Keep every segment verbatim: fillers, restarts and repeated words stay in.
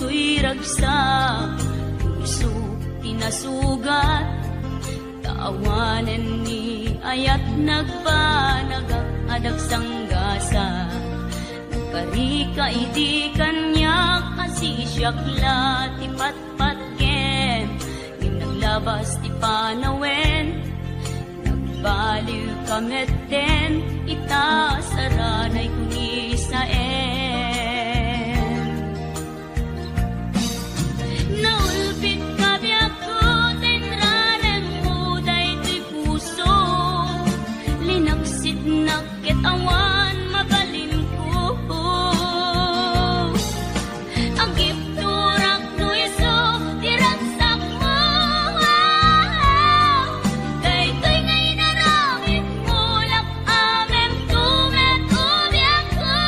Toy ragsak, isu ti nasugat, ta awanen ni ayat nagbanagak a dagsanggasat. Nagkarika idi kaniak a sisiak la ti patpatgen, ngem naglabas ti panawen. Nagbaliwka metten ita saranay kunisaen. Naulpitka biagko ta inraremmo daytoy puso. Linaksitnak ket awan mabalinko. Agipturak no isu ti ragsakmo. Daytoy nga inaramidmo, lak-amemto met o biagko.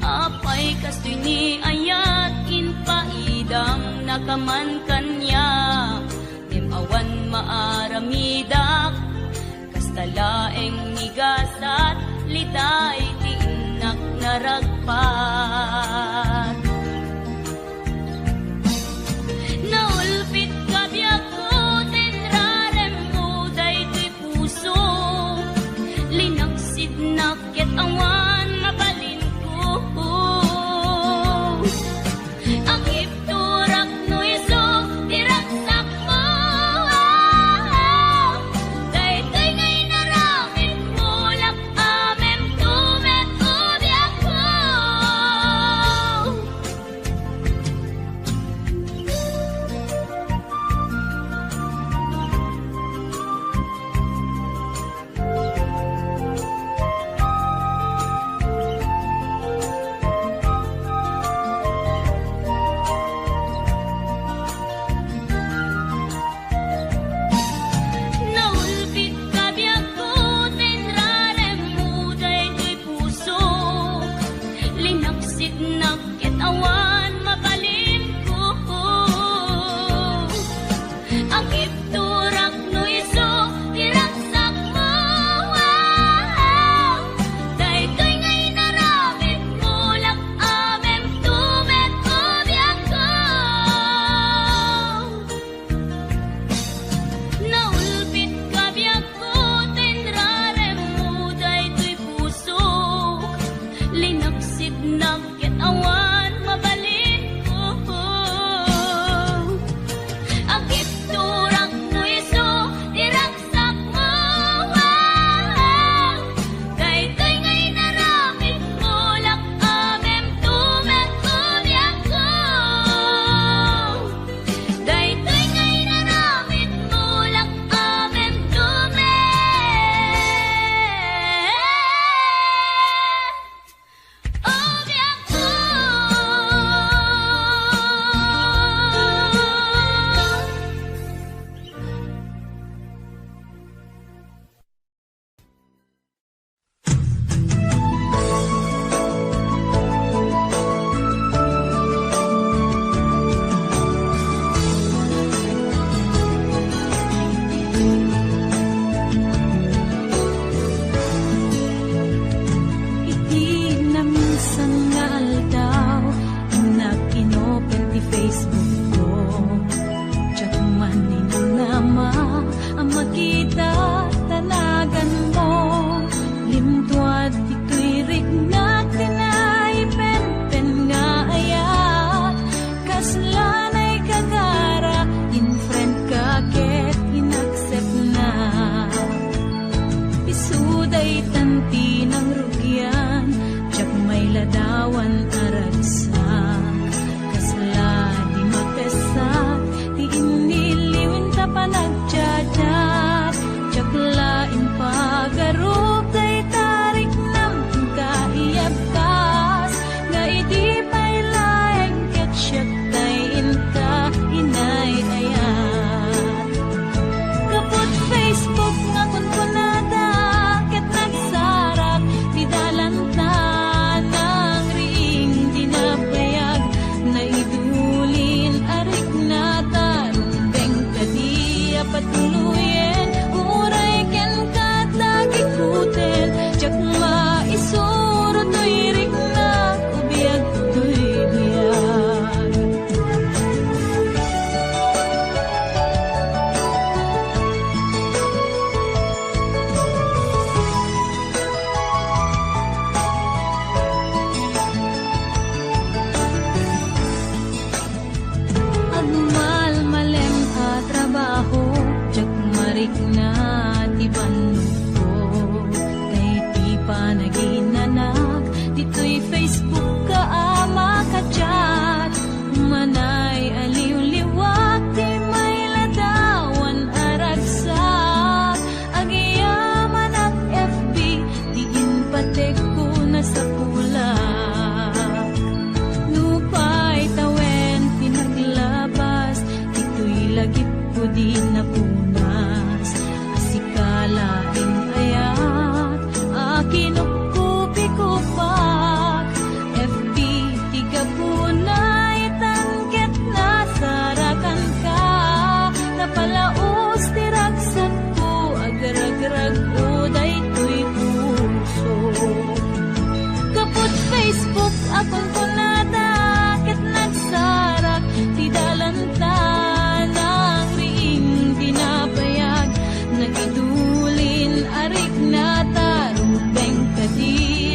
Apay kastoy ni ayat, impaidamnaka man kaniak, ngem awan maaramidak. Kasta laeng ni gasat, liday ti innak naragpat. Naulpitka biagko ta inraremmo daytoy puso. Linaksidnak ket awan mabalinko. Agipturak no isu ti ragsakmo. Daytoy nga inaramidmo, lak-amemto met o biagko. Naulpitka biagko ta inraremmo daytoy puso. Linaksidnak ket awan mabalinko. Agipturak no isu ti ragsakmo. Daytoy nga inaramidmo, lak-amemto met o biagko. Naulpitka biagko ta inraremmo daytoy puso. Linaksidnak ket awan mabalinko. Agipturak no isu ti ragsakmo. Daytoy nga inaramidmo, lak-amemto met o biagko. Daytoy nga inaramidmo, lak-amemto met o biagko. Iti naminsan nga aldaw, innak inopen ti Facebook ko. Diak man ninamnama a makita ta naganmo. Limtuad ditoy riknak ti naipenpen nga ayat. Kasla naigagara, in-friend ka ket in-accept na. Isu daytan ti nangrugian, diak mailadawan a ragsak. Kasla di mapessa ti inniliw inta panagchat-chat. Diak la impagarup dayta riknam inta iyabkas, nga idi pay laeng ket siak tay inta inay-ayat. Gapu iti Facebook nga kunkunada ket nagsarak ti dalanta nangriing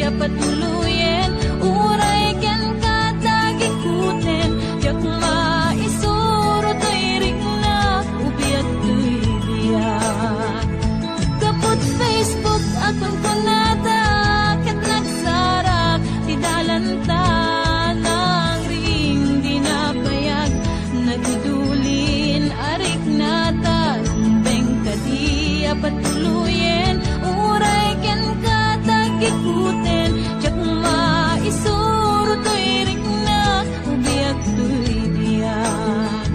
Patuloyen, uray kenka tagikuten, diak maisuro toy riknak, ubiag toy biag. Kaput Facebook a kunkunada, ket nagsarak ti dalanta, nangring di nabayag, nagudulin a riknata, beng kadi a patuloyen, uray kenka tagikuten, diak maisuro toy riknak, ubiag toy biag.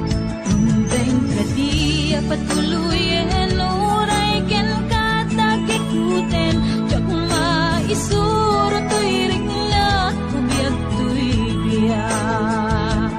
Beng kadi a patuloyen, uray kenka tagikuten, diak maisuro toy riknak, ubiag toy biag.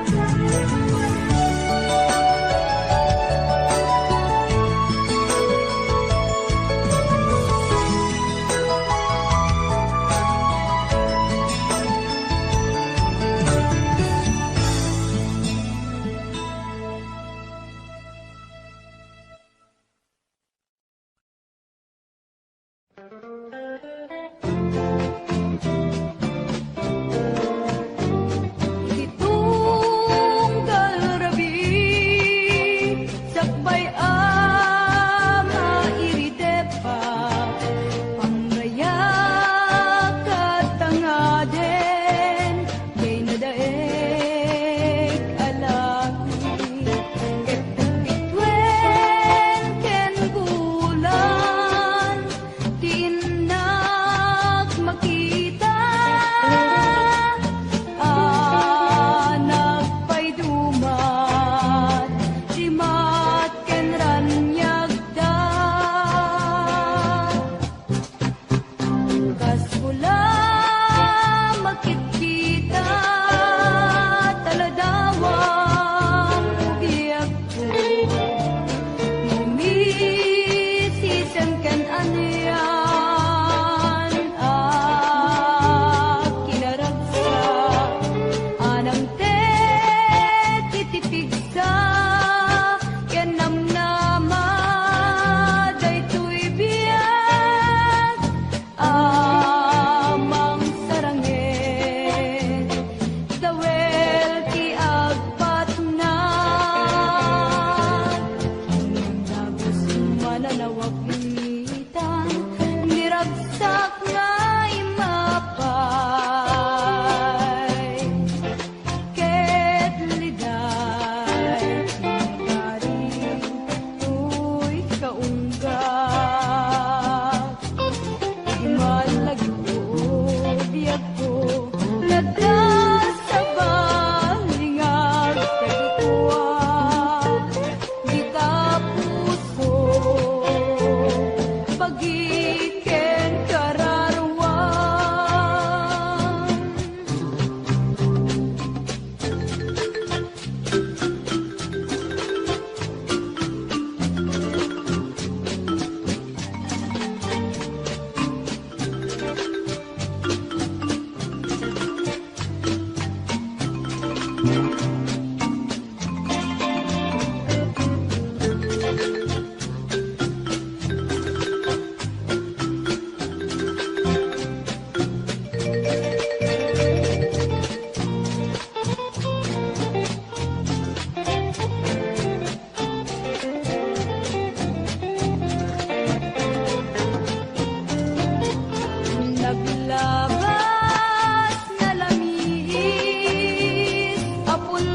Iti tunggal rabii, sakbay a mairitepa, pangrayak a tangaden, diay nadaeg a laki, ket bituen ken bulan, ti innak makita a nagpaidumat, rimat ken raniagda. Kas kula makitkita, taladawang biag Umisisem ken anian a kinaragsak, a nangted iti pigsa ken namnama daytoy biag. Amang sarangit, dawel ti agpatnag. Dagus mananawag bitan, niragsak nga immapay. Ket liday ti nagari toy kaungga. Iman lagipko, biagko, nadda sa balingag, kadikua, dita puso, bagi ken kararuan. Naglabas nga lamiis a pul-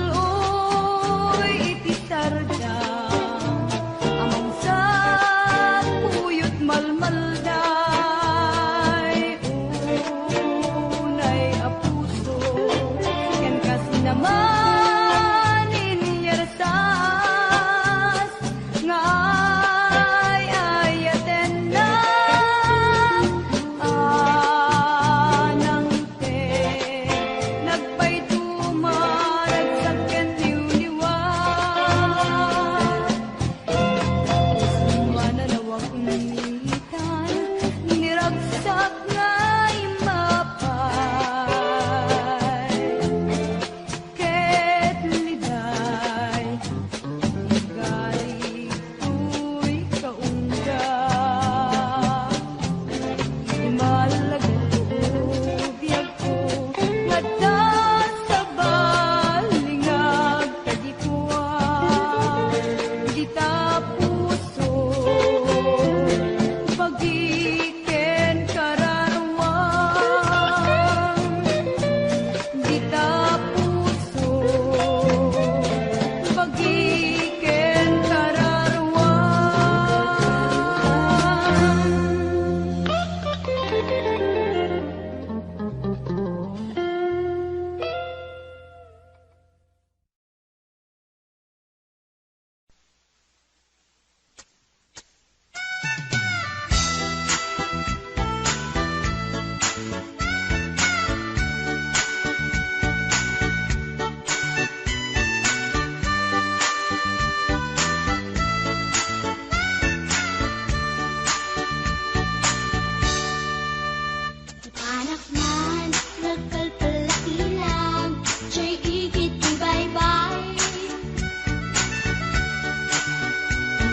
Man, nagpalpalaki lang, jay igid ti baybay.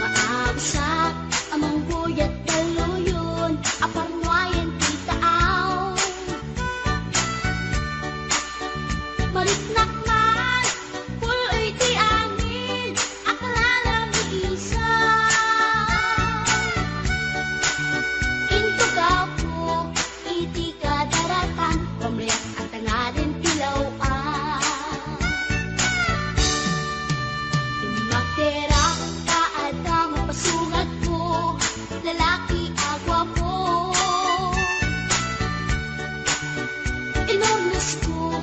Maabsak a mangguyat talluyon a parnuayen ti taaw. Mariknak man, pul-oy ti angin a kalalabisan. Intugaw ko iti kadaratan, pamriak a tangaden ti law-an. Makterak ta adda mapasungatko, lalaki a guapo. Inurnosko,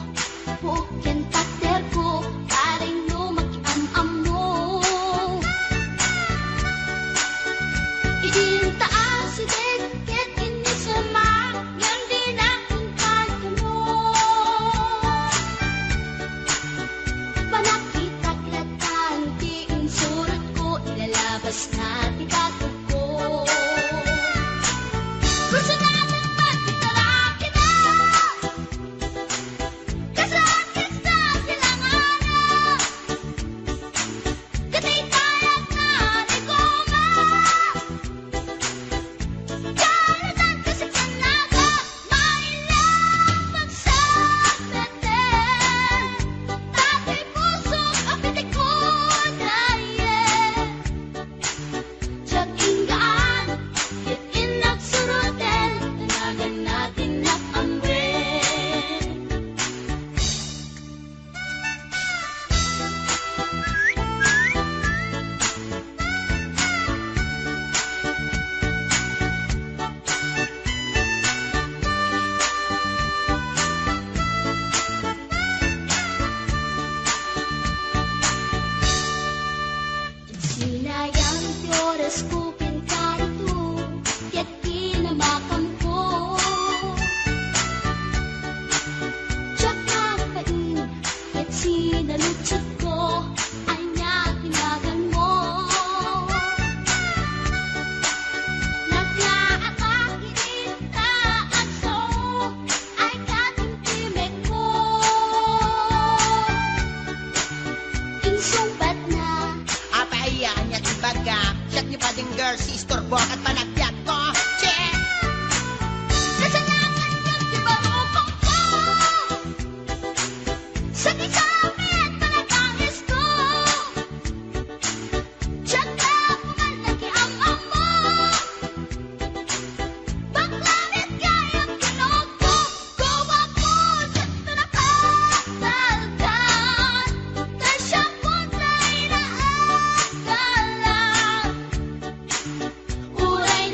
puken takderko, pareng no makiam-ammo. Idinta a sidek ket innisema, ngem dina kunkadkano. Panakitak latan ti insurotko, ilalabasna ti katugko. Personalan met ti karakida. Kasakit sa silangana. Kataytayat na ni Goma. Kalutan kasi kanaga. Maila pagsakbaten. Tatay pusok a pitikod, aye. Diak inggaan, ket innak suroten, tanagan natin nak amwen. Sinayang ti orasko ken karito, ket kinamakamko. Diak nagbain, ket sinaludsodko, ania ti naganmo? Naglaaka iti taas, ay katimtimekmo. Insungbatna. Apay aya, ania ti ibaga? Siak ni Bading Girl, si istorbo ket panagbiagko. Che! Kasalanan ket ti barukongko. Sakisami at panagangisko. Diak la kuman nakiam-ammo. Bakla met gayam kinugko, guwapko, diak to napatalkan. Ta siak pay ti naagalan. Uray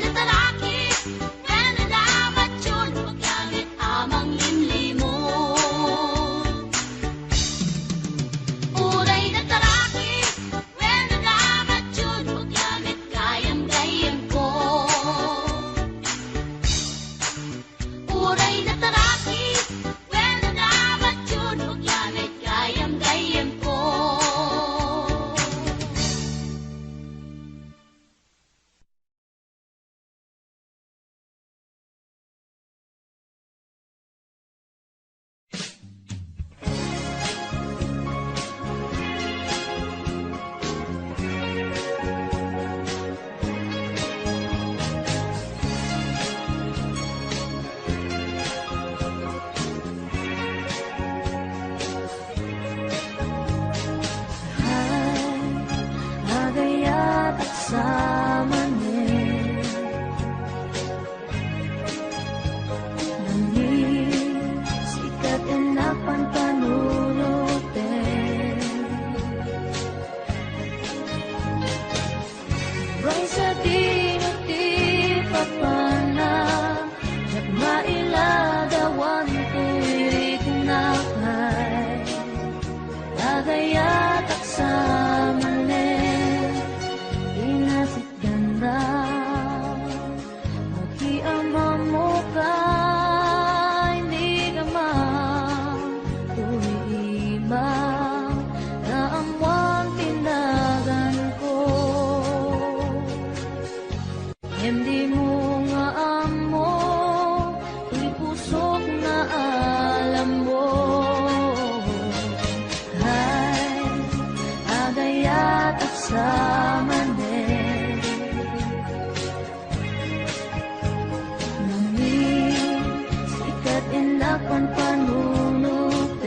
Panunutek.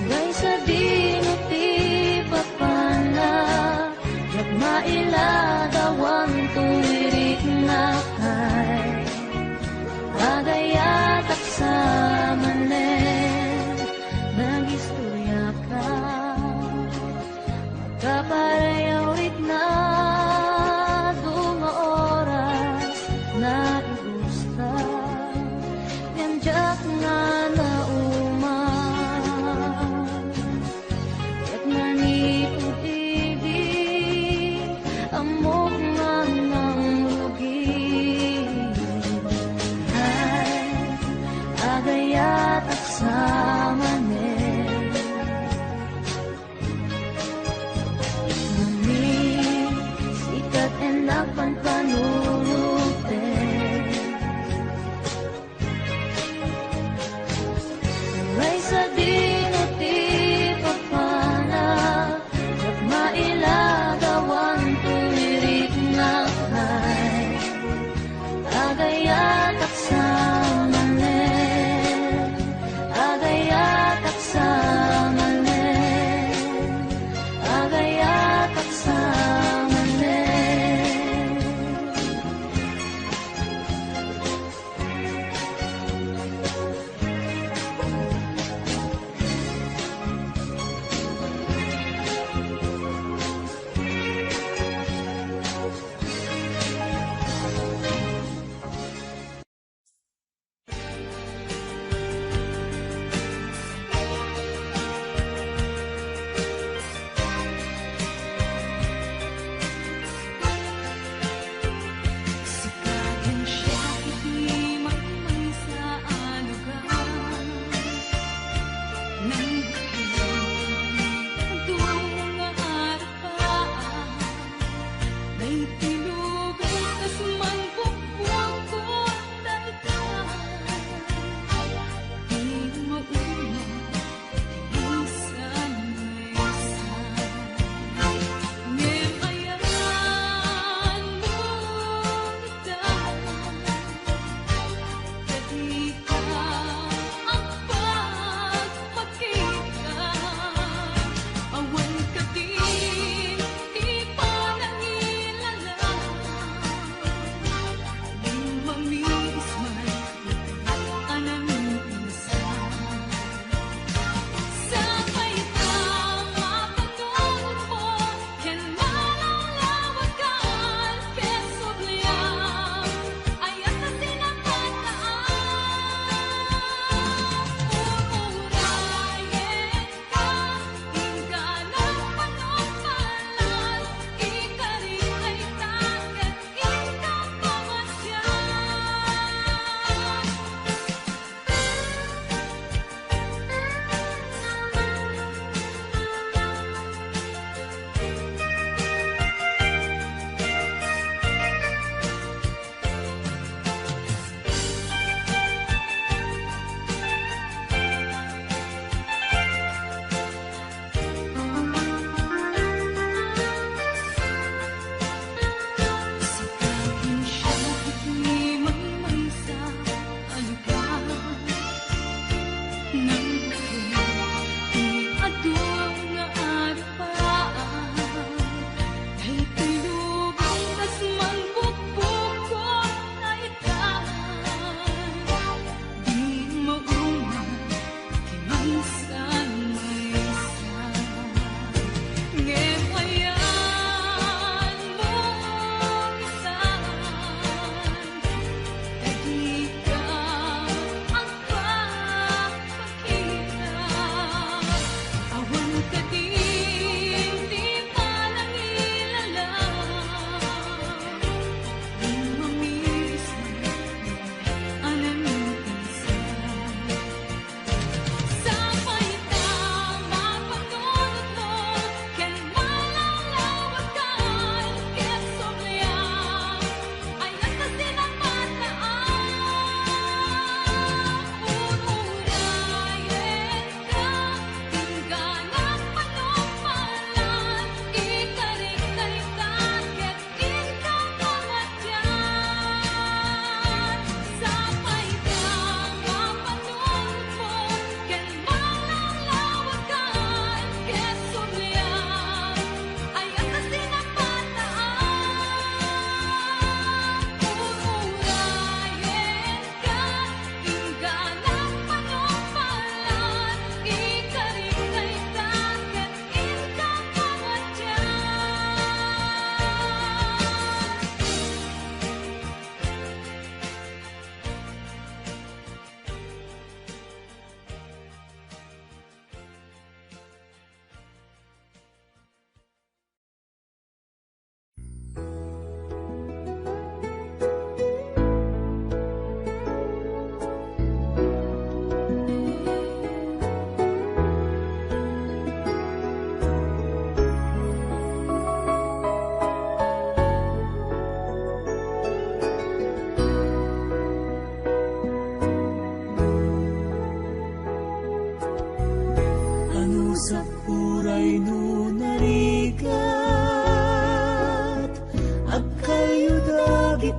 Uray sadino ti papanna, diak mailadawan ti riknak, ay agayatak sa manen, nagistoriaka. Kapareho rikna, adu nga oras naibustak, ngem diak nga nauman. Diak manipud idi, ammok nga nangrugi. Ay, agayatak sa manen. Ngamit sika ti napanpanunutek.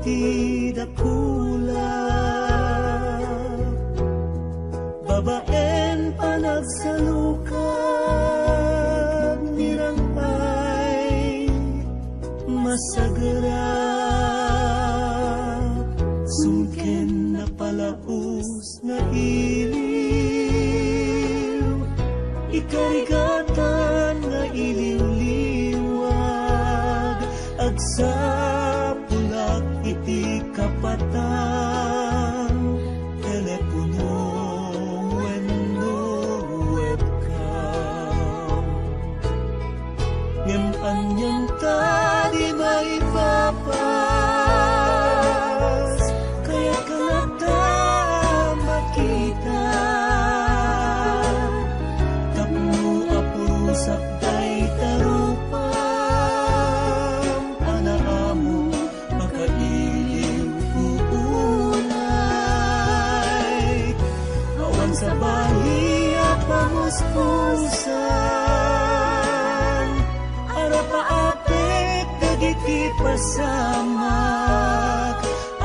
ti dakula. Babaen panagsalukag ni Rang-ay masagerak, sungken napalaus nga iliw, ikarigatan nga iliwliwag, agsapulak iti kapatan, telepono wenno webcam. Ngem anian ta di maipapas, kayat ka latta makita. Tapno apusak dayta rupam a naammo, makailiw unay. Awan sabali a pamuspusan, arapaapek dagiti pasamak.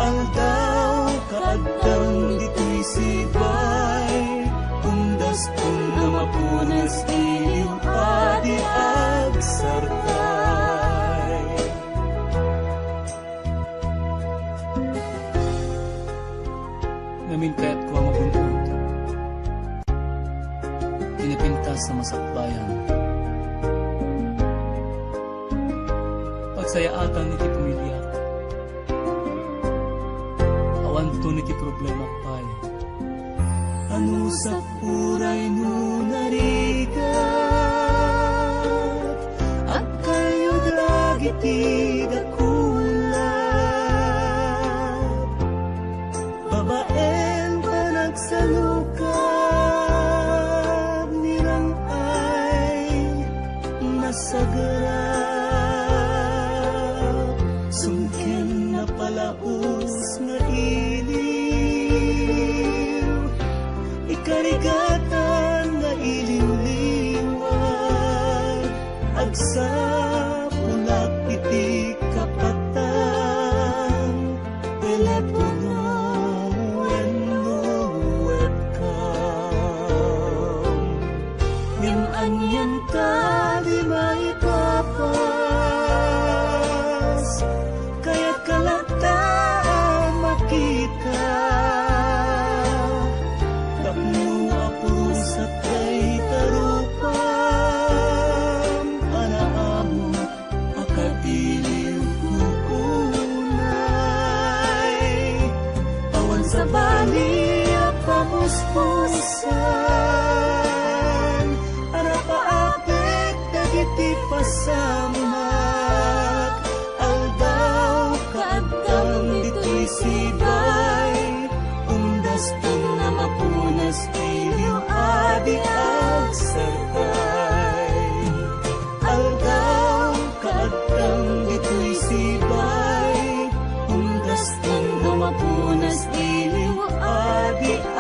Aldaw kaaddam ditoy sibay, umdaston a mapunas iliw a di agsartay. Ngamin kayatko a magun-od ti napintas a masakbayan. Pagsayaatan iti pamiliak. Awanton iti problema pay. Anusak uray no narigat, agkayo dagiti dakula. Babaen panagsalukag ni Rang-ay masagerak, sungken napalaus nga iliw, ikarigatan nga iliwliwag, agsapulak iti kapatan, telepono wenno webcam. Ngem anian ta di maipapas, kayat ka latta a makita. Tapno apusak dayta rupam a naammo, makailiw unay. Awan sabali a pamuspusan, arapaapek dagiti pasamak. Aldaw kaaddam ditoy sibay, umdaston a mapunas iliw a di agsartay. Aldaw kaaddam ditoy sibay, umdaston a mapunas iliw a di agsartay.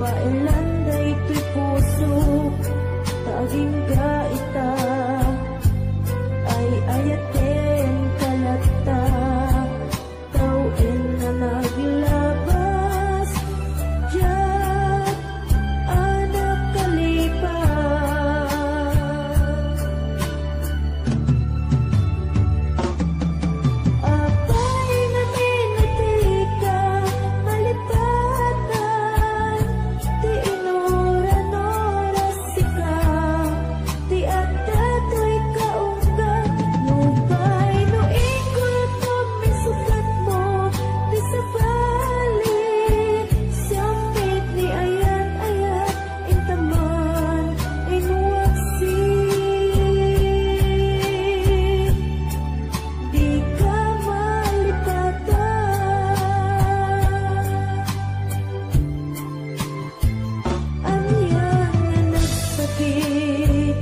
Paelan daytoy pusok, ta agingga ita, ay-ayatenka latta. Tawen a naglabas, diak a nakalipas. Apay ngamin a dika malipatan, ti inuran oras sika, ti adda toy kaunggan. Nupay no ikulpom isukatmo ti sabali, sampit ni ayat-ayat, intaman, inwaksi. Dika malipatan. Ania nga nagsakit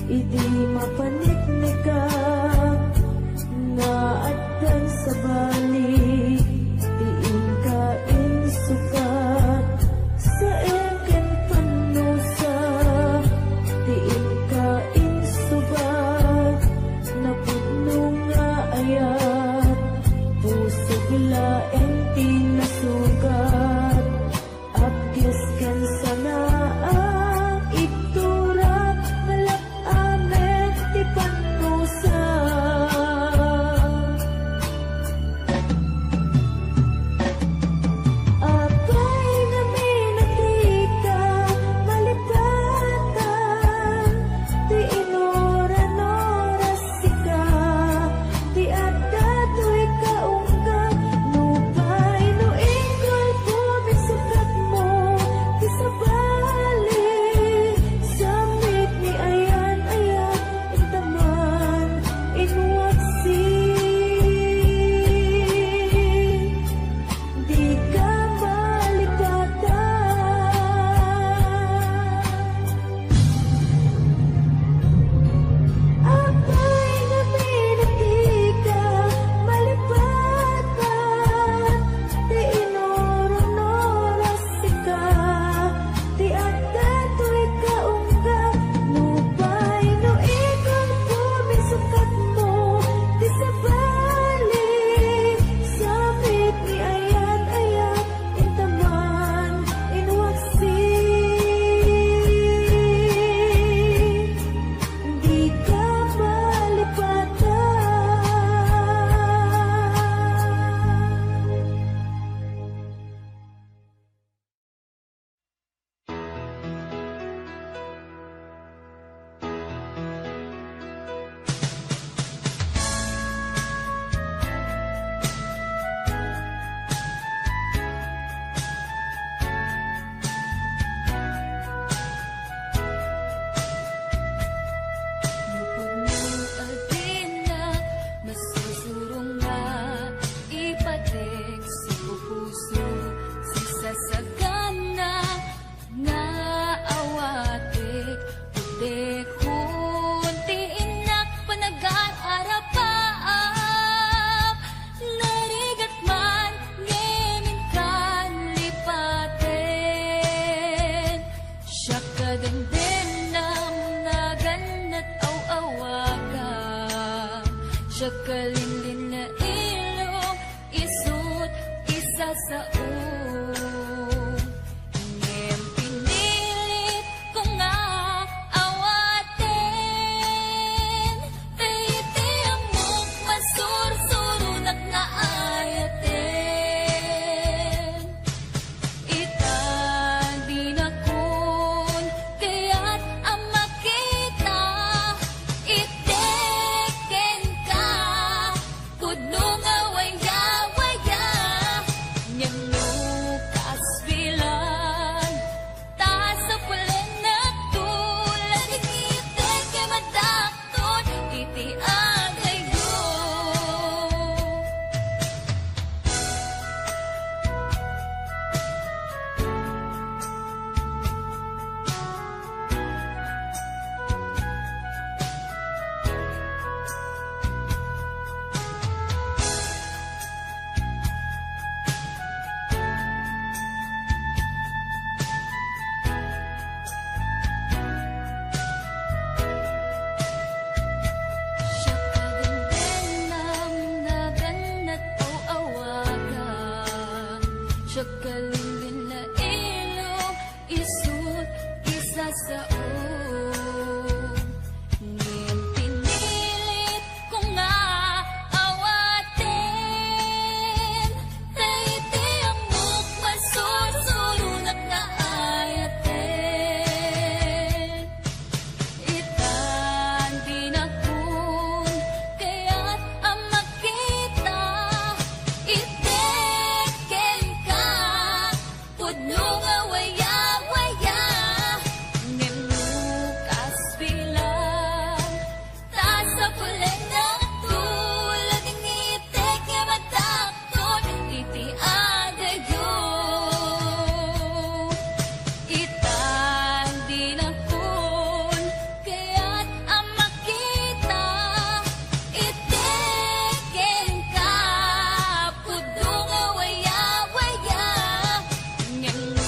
idi mapanekneka nga addan sabali ti inka insukat, saem ken pannusa ti inka insubat, napudno nga ayat, pusok laeng ti nasugat. Apges ken sanaang igtura, malak-amek ti pannusa. Apay ngamin a dika malipatan, ti inuran oras sika, ti adda toy kaunggan. Nupay no ikulpom isukatmo ti sabali, sampit ni ayat-ayat, intaman, inwaksi. Dika malipatan. Apay ngamin a dika malipatan, ti inuran oras sika, ti adda toy kaunggan. Nupay no ikulpom isukatmo ti sabali, sampit ni ayat-ayat, intaman, inwaksi. Dika malipatan. Nupudno a dinak masusurong nga ipatik sa pupuso, sisasagana nga awatek, putekon ti innak panagar-arapaap, narigat man ngem inkan lipaten. Siak a dengdengam, naganat aw-awagam, siak a linlinna ilong, isut' isasao. Ngem pinilit ko nga awaten, ta iti ammok masursuronak nga ayaten. Ita dinakon kayat a makita, iti kenka Waya, waya, ngem no kasbilang, ta sapuleng a tulog ngitek nga madakton iti adayo. Ita dinakon kayat a makita iti kenka, pudno nga waya-waya, ngem no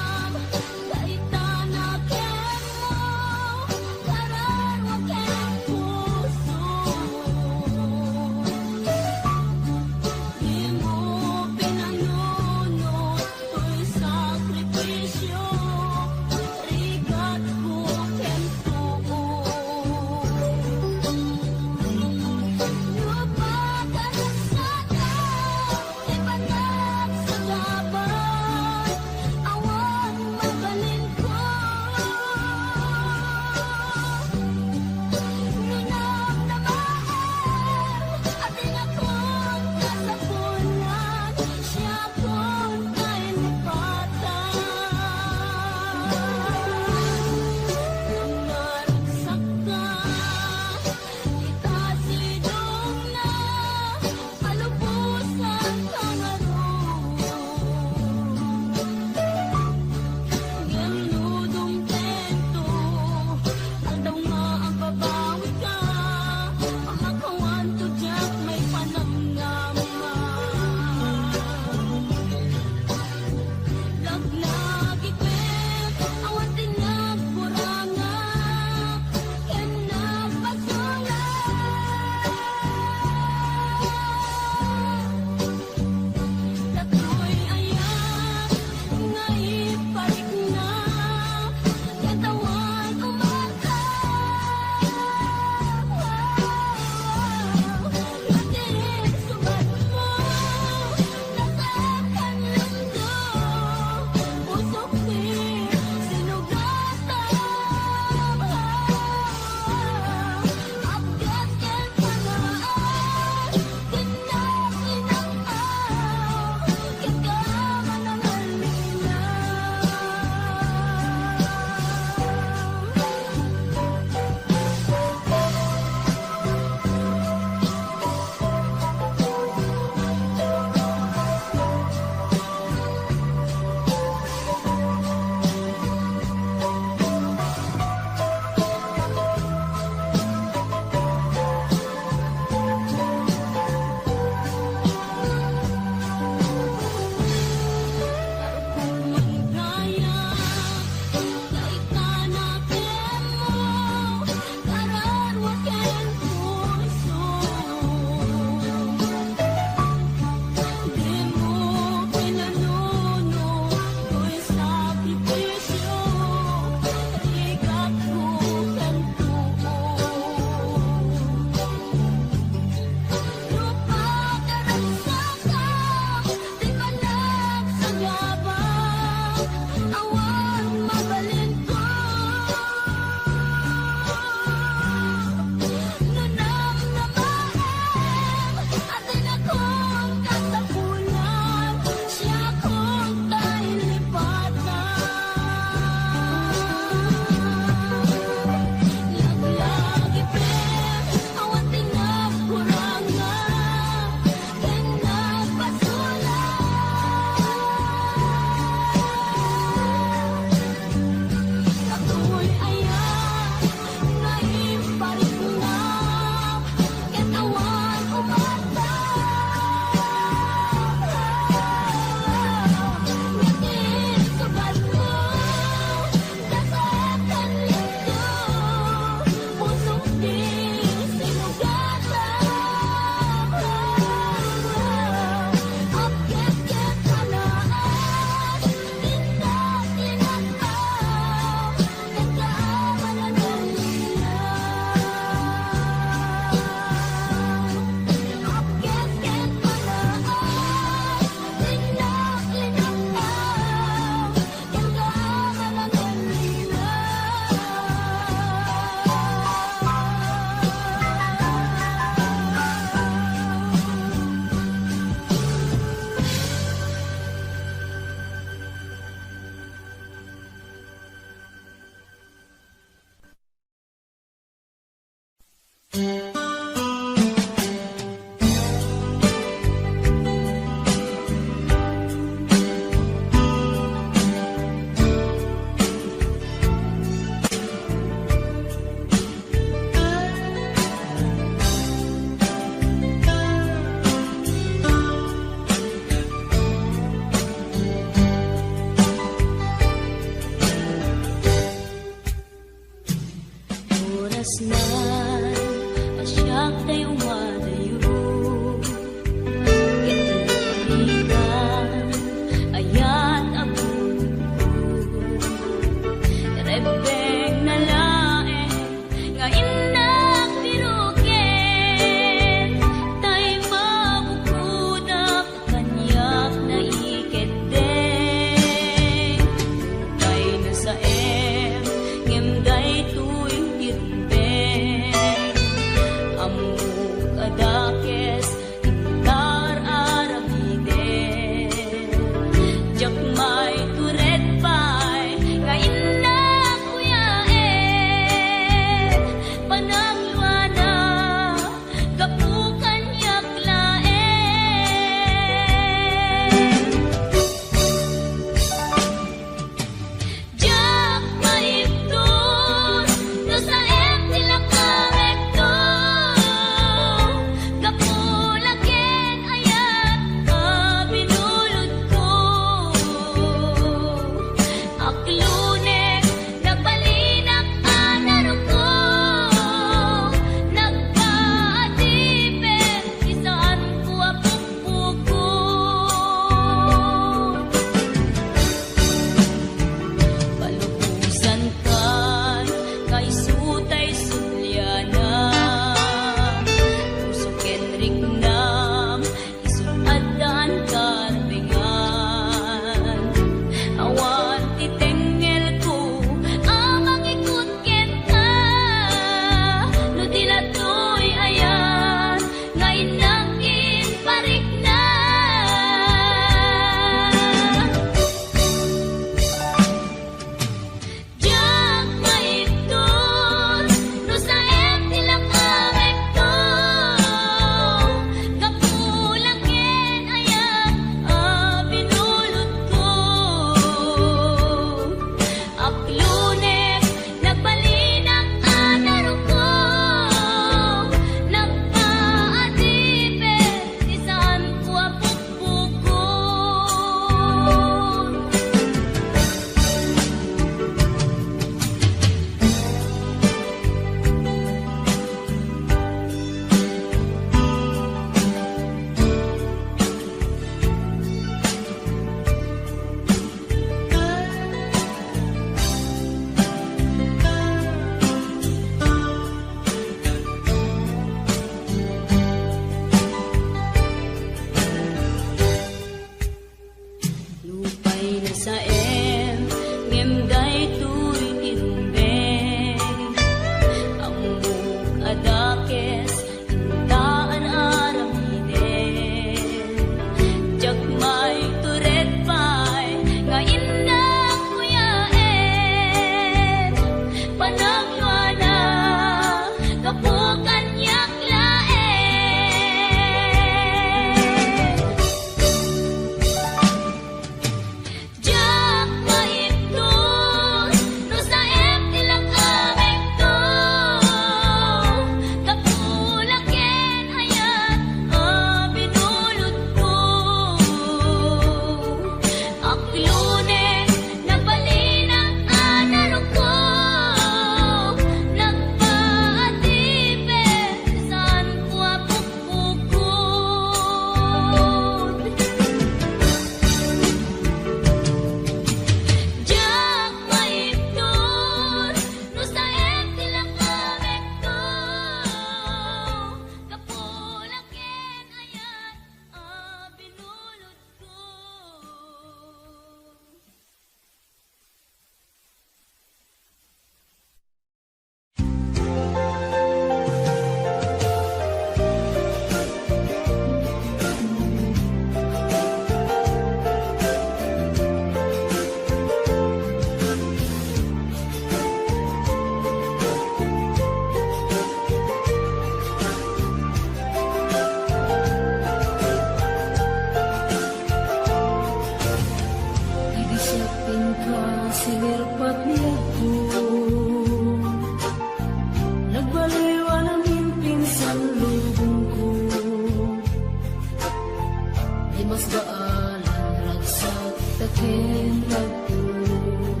Imasbaalan ragsak ta ken nagtulog.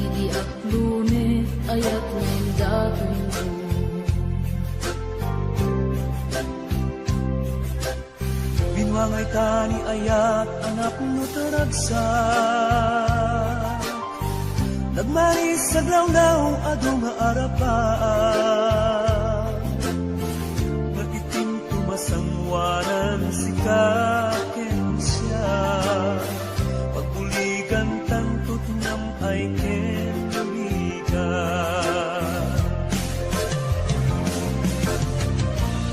Idi aklone, ayat nga indatoyko. Binuangay ta ni ayat a napno ta ragsak. Nagmaris aglawlaw adu nga arapaak. Nga itim tumasanguanan sika ken siak. Pagbuligan tanto ti nam-ay ken bigat.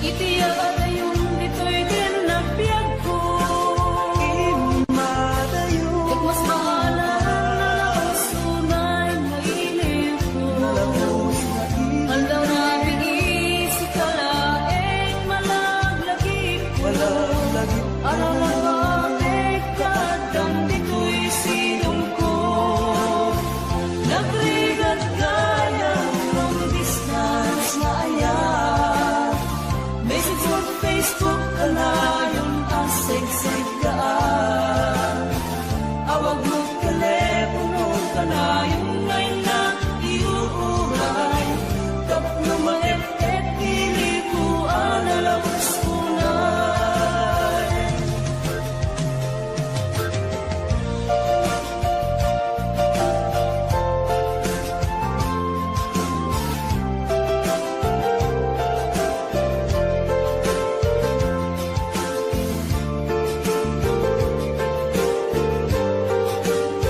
Iti adayon ditoy ken nagbiagko. Immadayon. Ket mas bahala nga laus unay nga ilikko. Nga laus nga ilikko. Aldaw nga biis, ika laeng malaglagipko. Malaglagipko. Aralabapek, kaaddam ditoy sidongko. Nagrigat gayam long distance nga ayat. Messenger, Facebook, kanayon a segseggaan. Awag no telepono, kanayon nga innak iuray. Tapno maep-ep ti ilikko a nalaus unay.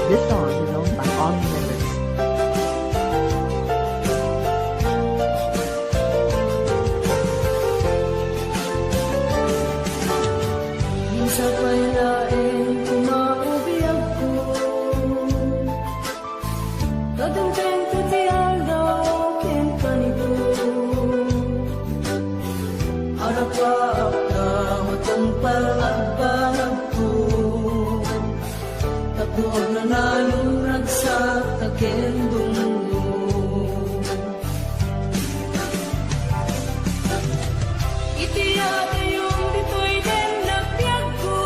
This song is owned by all members. Minsan pay laeng umaubiagko. Kadengdengko ti aldaw ken kanito. Arapaak ta matungpal agbanagko. Tapno agnanayon ragsak ta ken dumngog. Iti adayon ditoy ken nagbiagko.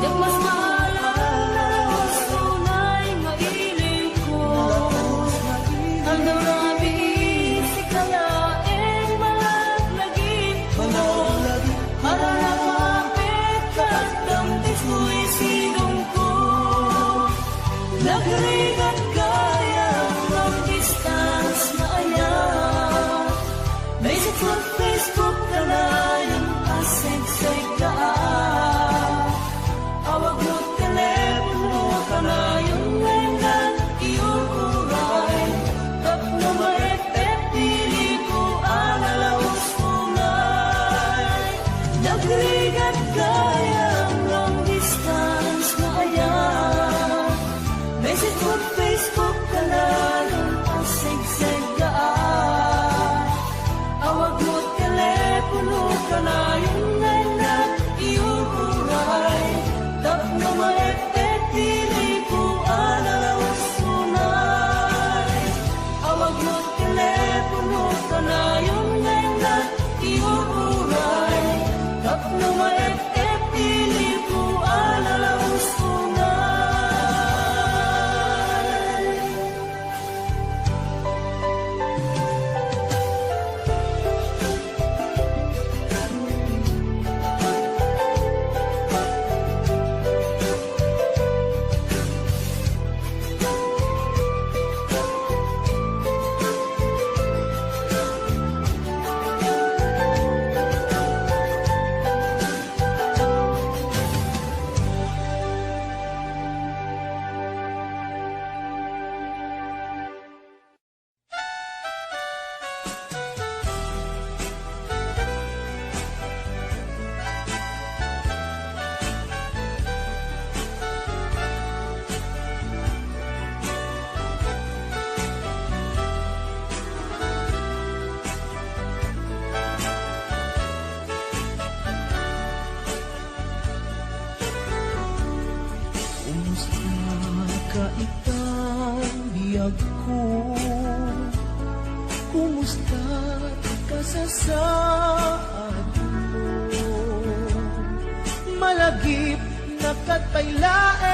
Ket mas bahala nga laus unay nga ilikko. Aldaw nga biis, ika laeng malaglagipko. Aralabapek, kaaddam ditoy sidongko. Nagrigat gayam long distance nga ayat. Messenger, Facebook, kanayon a segseggaan. Awag no telepono, kanayon nga innak iuray. Tapno maep-ep ti ilikko a nalaus unay. Nagrigat gayam long distance nga ayat. Messenger, Facebook, kanayon a segseggaan. Awag no telepono, kanayon nga innak iuray. Tapno maep-ep ti ilikko a nalaus unay. Awag no telepono, kanayon nga innak iuray. Tapno maep-ep ti ilikko a nalaus unay. Kumusta ka itang biagko? Kumusta ti kasasaadko? Agipna ket pay laeng,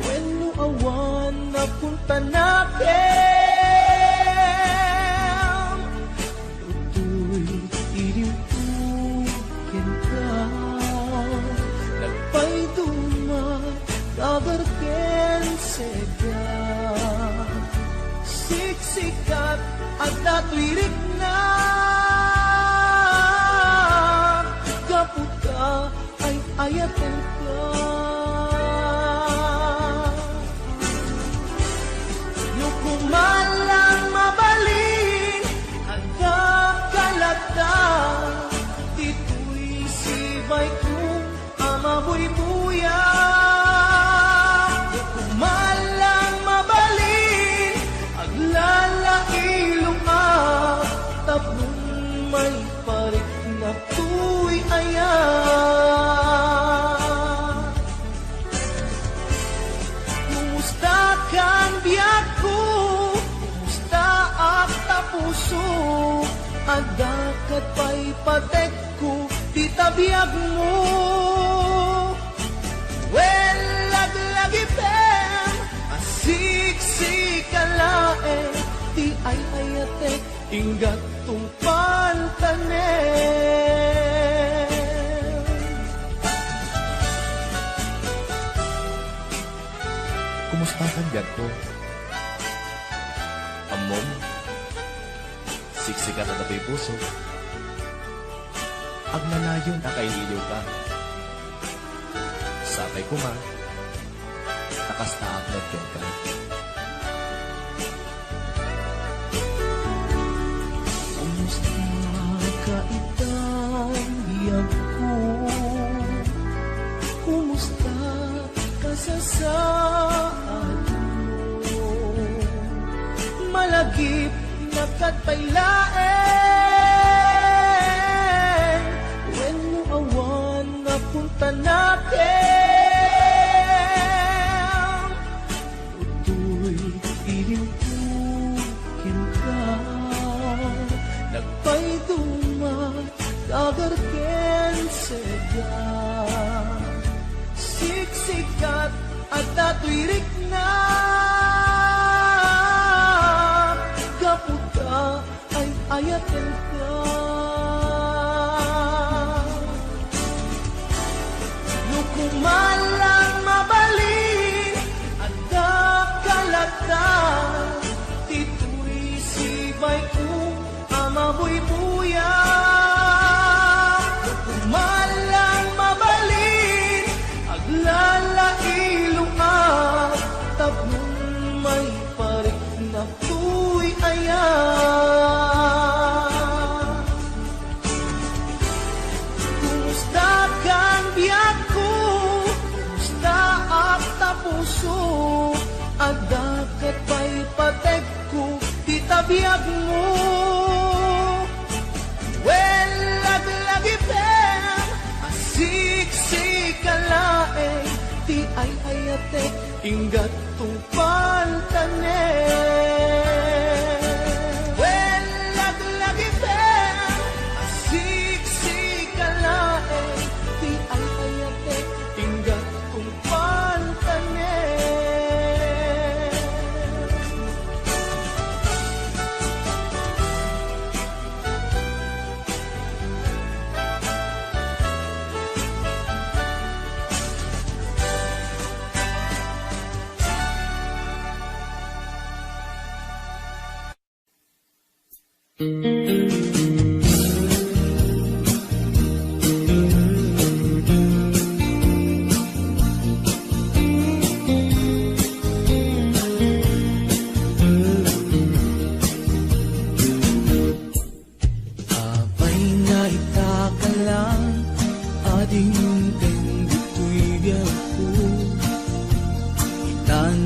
wenno awan napuntanakem. Toy iliwko kenka, nagpayduma dagar ken sega. Siksikat adda toy rikna, gapu ta ay-ayatenka. No koma lang mabalin, adda ka latta, ditoy sibaykon a mabuybuya. Koma lang mabalin, aglalailongak tapno maiparik na toy ayat. Kumusta kan biagko? Kumusta ak ta puso? Adda ket pay patekko dita biagmo. Wen, laglagipem a siksika laeng ti ay-ayatek, inggat tungpaltanem. Kumusta kan biagko? Ammom, siksikat adda toy puso. Agnanayon a kailiwka. Sapay koma, ta kasta ak met kenka. Kumusta ka ita biagko? Kumusta kasasaadmo? Malagipna ket pay laeng, wenno awan napuntanakem. Toy iliwko kenka, nagpayduma dagar ken sega. Siksikat adda toy rikna, gapu ta ay-ayatenka. No koma lang mabalin, adda ka latta, ditoy sibaykon a mabuybuya. No koma lang mabalin, aglalailongak tapno maiparik na toy ayat. Kumusta kan biagko? Kumusta ak ta puso? Adda ket pay patekko dita biagmo. Wen, laglagipem a siksika laeng ti ay-ayatek, inggat tungpaltanem. Wen, laglagipem a siksika laeng ti ay-ayatek, inggat tungpaltanem. Apay nga ita ka lang a dimteng ditoy biagko. Itan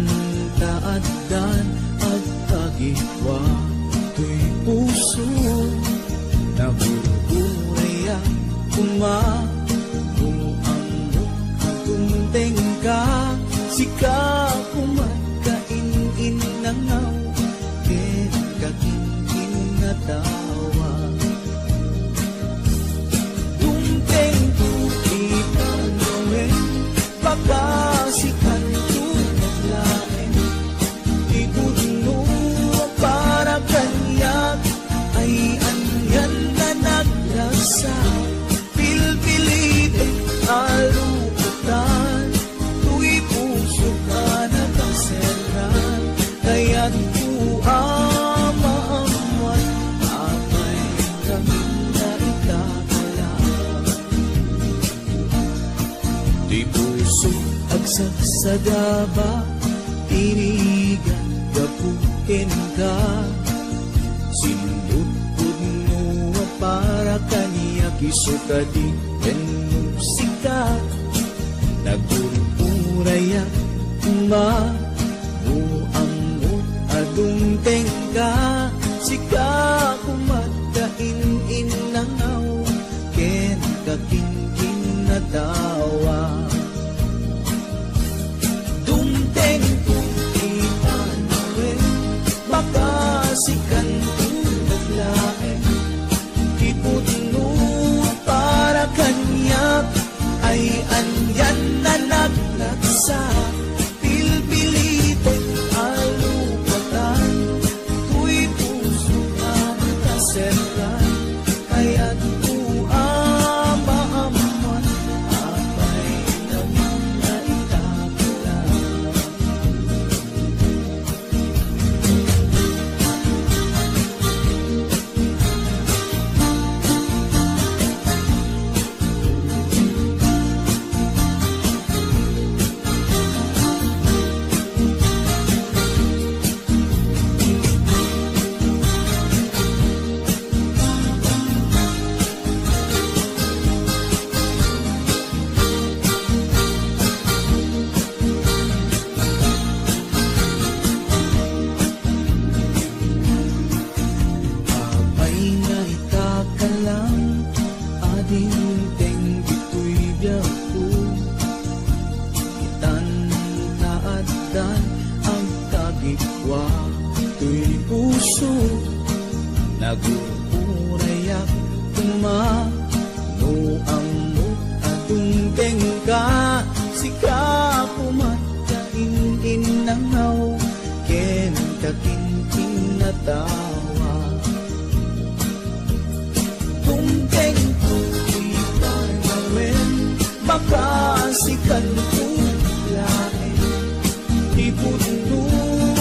ta addan agpagipwa toy puso. Nagurgurayak koma no ammok a dumtengka. Sika koma kain-innangaw ken kakin-innatawa. Dum- Sa pilpilitek a lupatan, toy pusok a nakaserran, kayatko a maammuan, apay, ngamin nga ita ka lang. Ti puso agsagsadaba, tinigan gapu kenka. Sinudpudno a para kaniak, isu kadi wenno sika. Nagurpurayak koma no ammok a dumtengka. Sika koma ti in-innangaw ken kakinkinatawa. Dumtengko ti panawen, makasikanto met laeng. Ti pudno a para kaniak ay anian a nagragsak. Pilpilitek a lupatan, toy pusok a nakaserran, kayatko a maammuan, apay, ngamin nga ita ka lang. Apay nga ita ka lang a dimteng ditoy biagko. Itan ta addan agkagikua toy puso. Nagurpurayak koma no ammok a dumtengka. Sika koma ti in-innangaw ken kakinkinatawa. Dumtengko ti panawen, makasikanto laeng. Ti pudno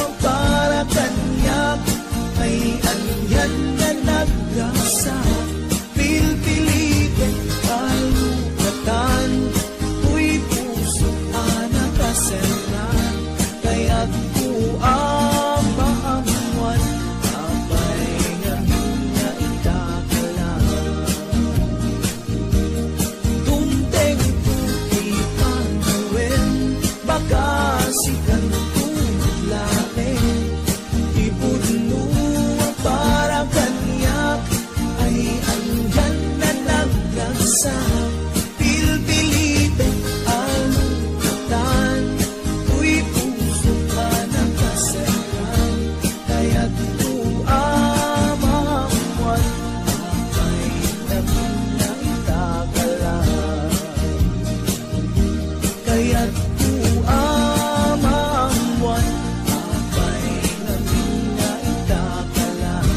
a para kaniak ay anian a nagragsak. Pilpilitek a lupatan, toy pusok a nakaserran, kayatko a maammuan, apay, ngamin nga ita ka lang. Dumtengko ti panawen, makasikanto met laeng. Ti pudno a para kaniak ay anian a nagragsak. Pilpilitek a lupatan, toy pusok a nakaserran, kayatko a maammuan, apay, ngamin nga ita ka lang. Kayatko a maammuan, apay, ngamin nga ita ka lang.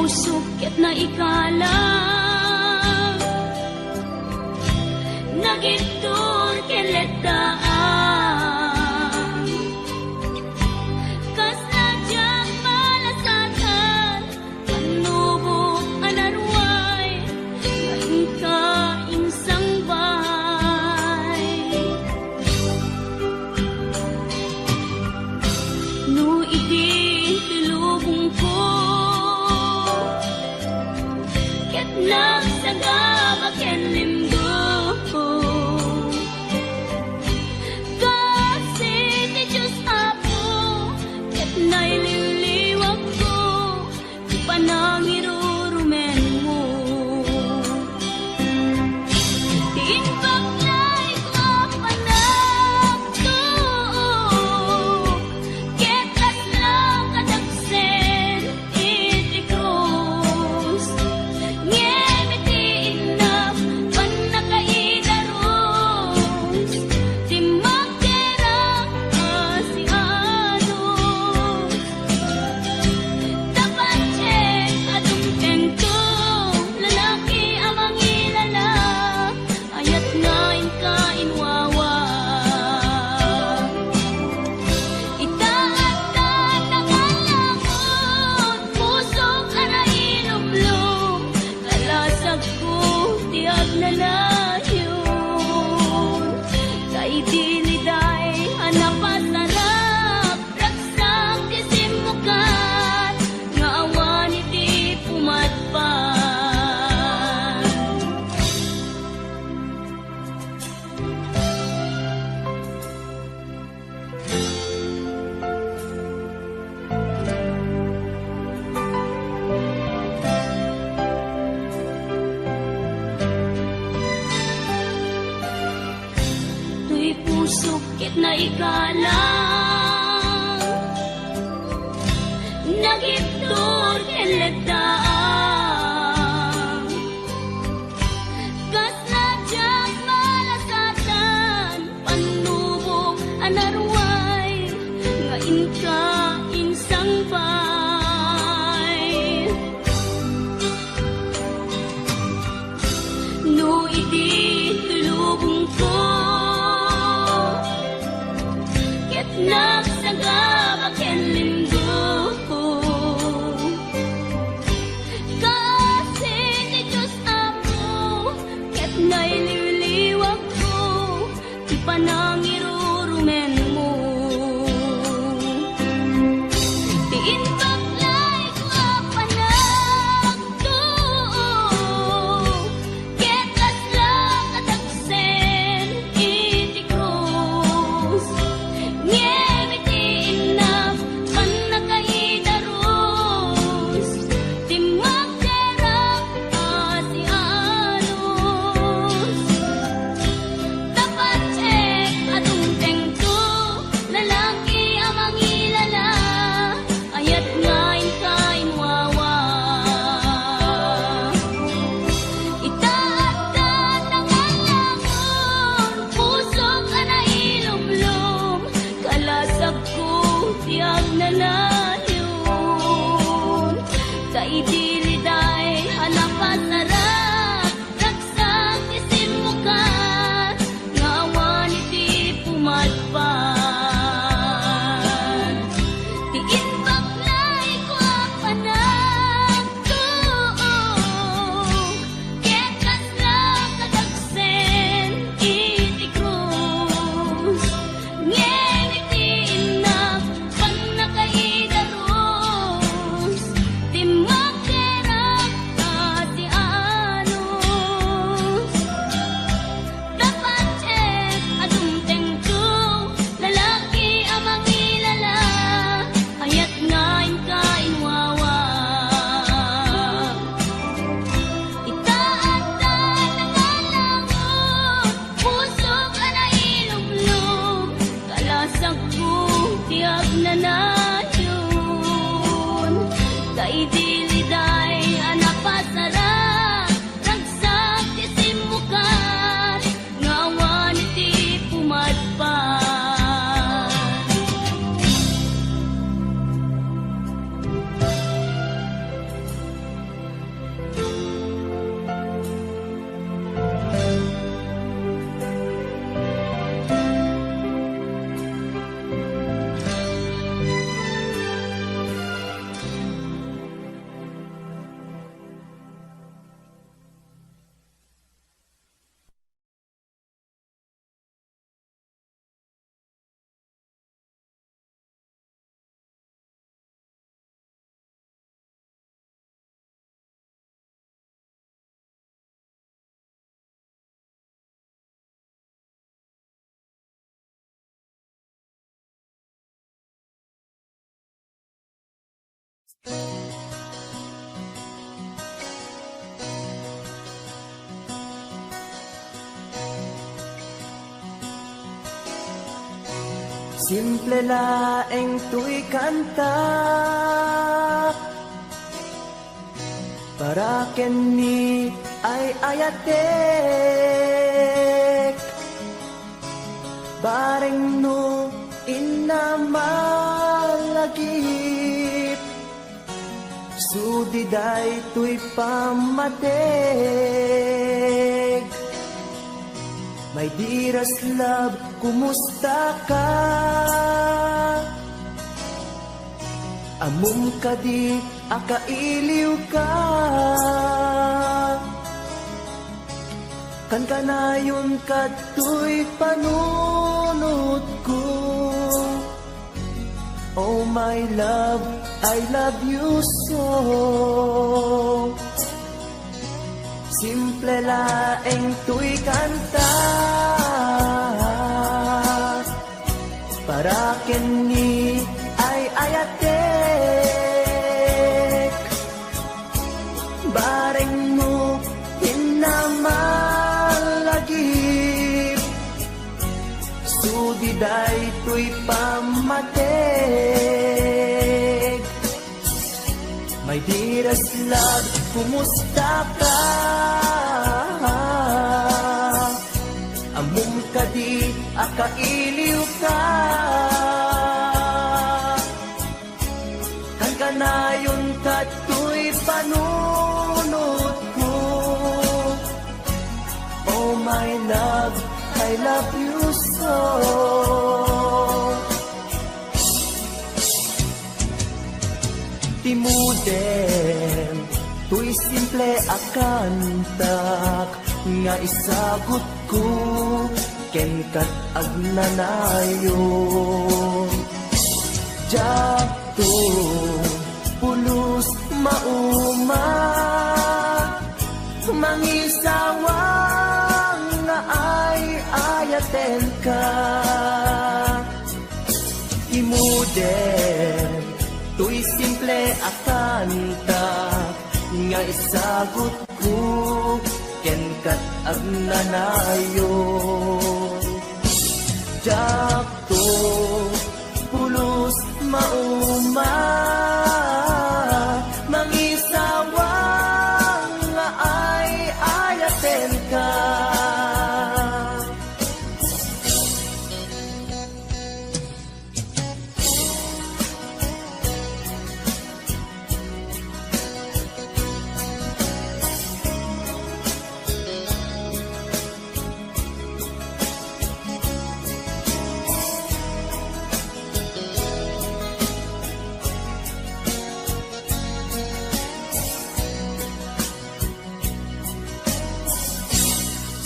Sukket naikalang, nagittur ken letdaan. Kasla diak malasatan, pannubok a naruay, nga inka insangbay. No idi ti lubongko, ket nagsagaba ken limdo, kasi ti Dios Apo, ket nailiwliwakko ti panangirurumenmo. Ti imbag nga ikaw a panagtuok, ket kasla kadagsen iti krus. Ngem iti innak pannakaidarus, ti magderak a sianus. Tapno ket adun kenka, lalaki a mangilala, ayat nga inka inwawa. Ita adda nangalangon, pusok a nailumlom, kalasagko ti agnanayon. Kaidiliday a napasarap, ragsak ti simmukat, nga awan iti pumadpad. Toy pusok ket naikalang, nagittur ken letdaan. Kasla diak malasatan, pannubok a naruay, nga inka insangbay. No idi ti lubongko, ket nagsagaba ken limdo, kasi ti Dios Apo, ket nailiwliwakko ti panangirurumenmo. Ti imbag nga ikaw a panagtuok, ket kasla kadagsen iti krus. Ngem iti innak pannakaidarus, ti magderak a sianus. Tapno ket adun kenka, lalaki a mangilala, ayat nga inka inwawa. Ita adda nangalangon, pusok a nailumlom, kalasagko ti agnanayon. Kaidiliday a napasarap, ragsak ti simmukat, nga awan iti pumadpad. Ti imbag nga ikaw a panagtuok, ket kasla kadagsen iti krus. Ngem iti innak pannakaidarus, ti magderak Simple laeng toy kanta para ken ni ay-ayatek. Bareng no inna malagip, sudi daytoy pammateg. My dearest love, kumusta ka? Ammom kadi a kailiw ka? Kankanayon kadtoy panunotko. Oh my love, I love you so. Simple laeng toy kanta para ken ni ay-ayatek. Bareng no inna malagip, sudi daytoy pammateg. My dearest love, kumusta ka? Ammom kadi a kailiw ka? Kankanayon kadtoy panunotko. Oh my love, I love you so. Ti modem toy simple a kantak nga isagutko ken kat agnanayon. Diakto pulos mauma, mangisawang nga ay-ayatenka. Ti modem toy simple a kanta nga isagutko ken kat agnanayon. Diakto pulos mauma, mangisawang nga ay-ayatenka.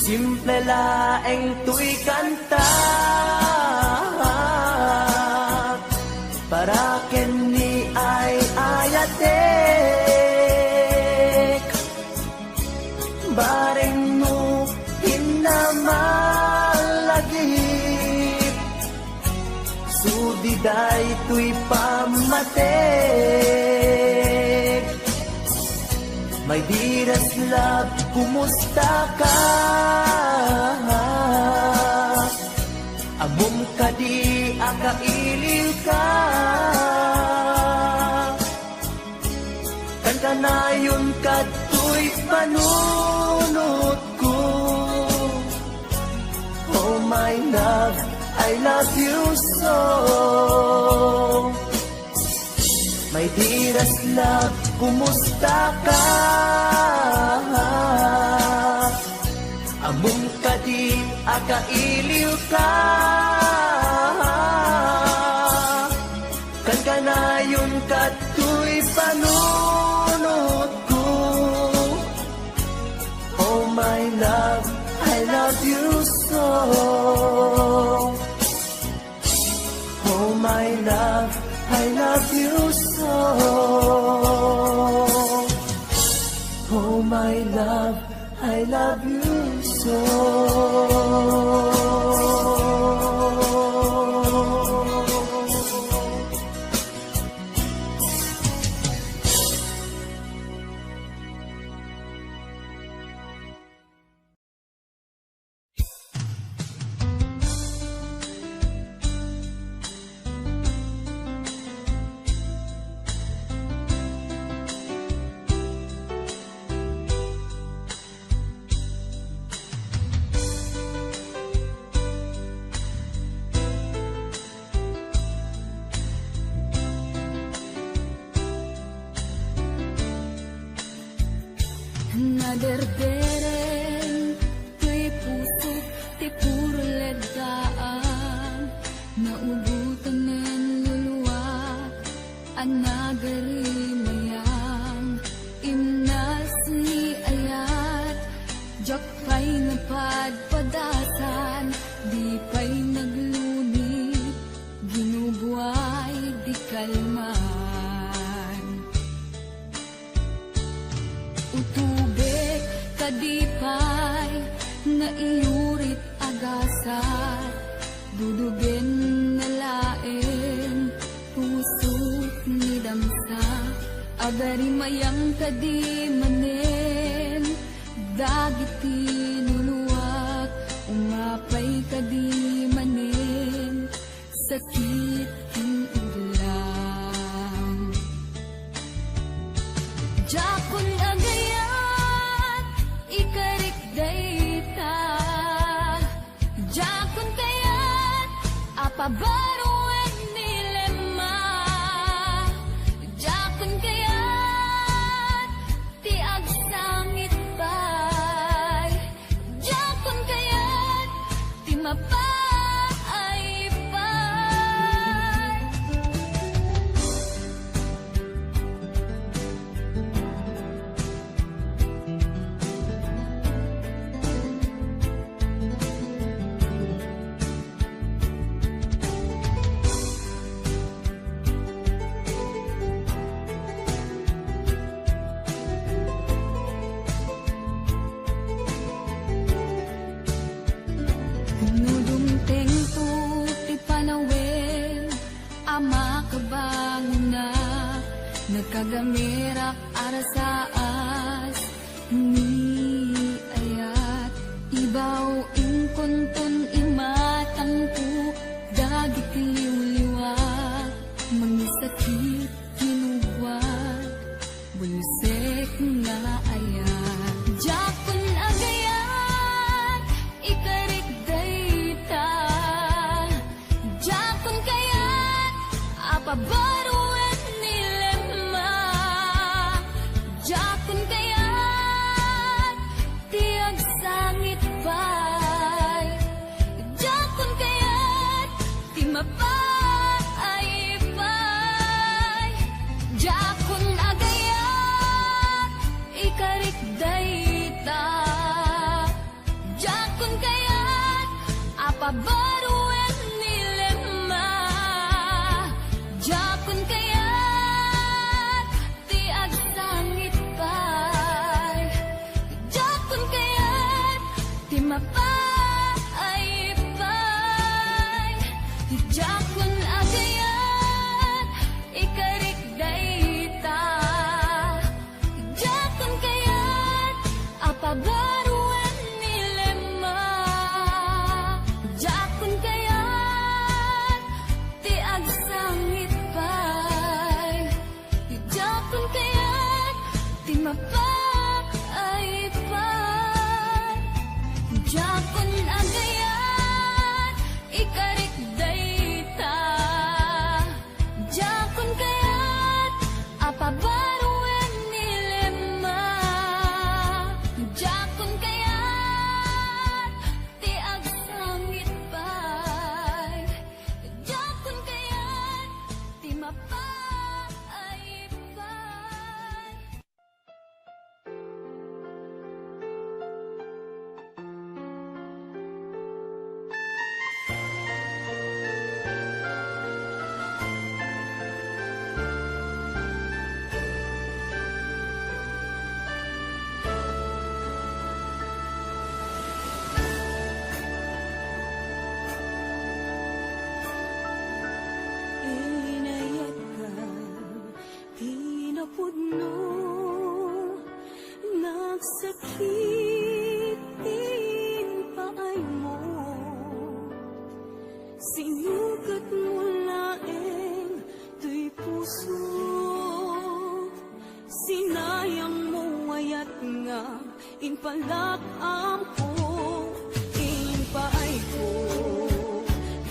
Simple laeng toy kanta para ken ni ay-ayatek. Bareng no inna malagip, sudi daytoy pammateg. My dearest love, kumusta ka? Ammom kadi a kailiw ka? Kankanayon kadtoy panunotko. Oh my love, I love you so. My dearest love, kumusta ka? Ammom kadi a kailiw ka? Kankanayon kadtoy panunotko. Oh my love, I love you so. Oh my love, I love you so. Oh my love, I love you so. Naderdereng toy pusok ti puro leddaan, naubotanen luluak a nagarimayam, imnas ni ayat, diak pay napadpadasan, di pay naglunit, ginubuay di kalman. Utubek kadi pay nga iyurit a gasat, dudugen na laeng pusok ni damsa. Agarimayam kadi manen dagiti luluak, umapay kadi manen sakit ken iblang. Diakon agayat ikarik dayta. Diakon kayat a pabaruen ni Lemma. Diakon kayat ti agsangit pay. Diakon kayat ti mapaay pay. No dumtengto ti panawen a makabangonak, nakagamerak a rasaas ni ayat. Ibaw inkonton imatangko dagiti liwliwa, mangisakit, kinugwat, bulsek nga ayat. Diakon agayat ikarik dayta. Diakon kayat a pabaruen ni Lemma. Diakon kayat ti agsangit pay. Diakon kayat ti mapaay pay. Diakon agayat ikarik dayta. Diakon kayat a pabaruen ni Lemma. Diakon kayat ti agsangit pay. Diakon kayat ti mapaay pay. Diakon agayat ikarik dayta. Diakon kayat a pabaruen ni Lemma. Diakon kayat ti agsangit pay. Diakon kayat ti mapaay pay. Diakon agayat ikarik dayta. Diakon kayat a pabaruen ni Lemma. Diakon kayat ti agsangit pay. Diakon kayat ti mapaay pay. Inayatka ti napudno, nagsakit ti impaaymo. Sinukatmo laeng toy puso, sinayangmo ayat nga impalak-amko, impaayko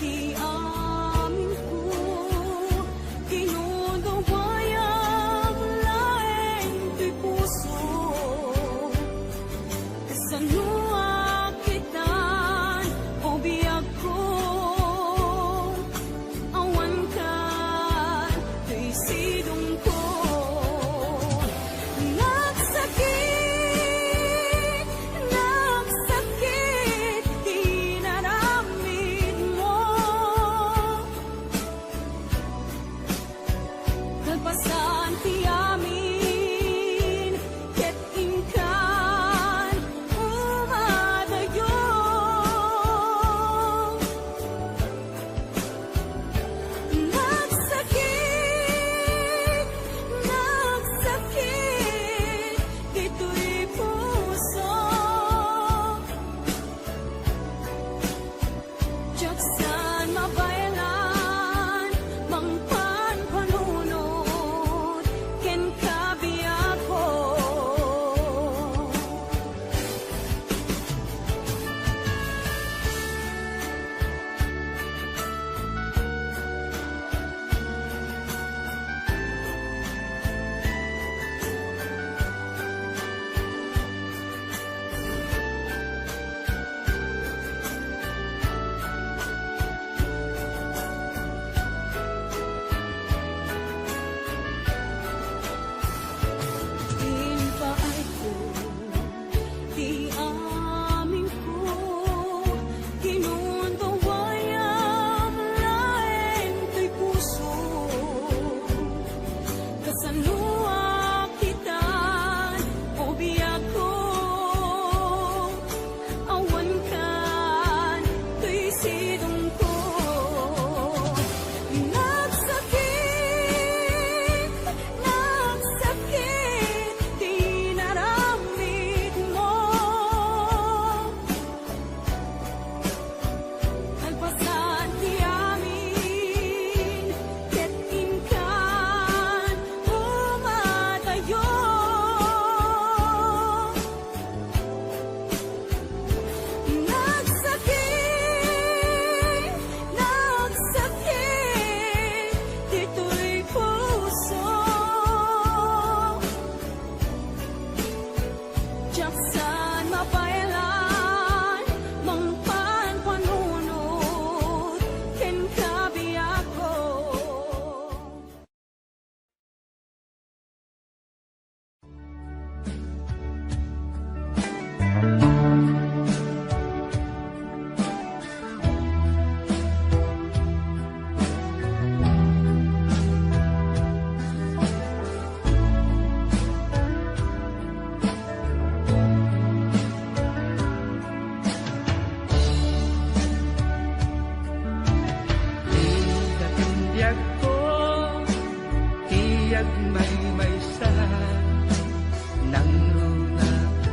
ti aminko, kinudugayam laeng ti puso.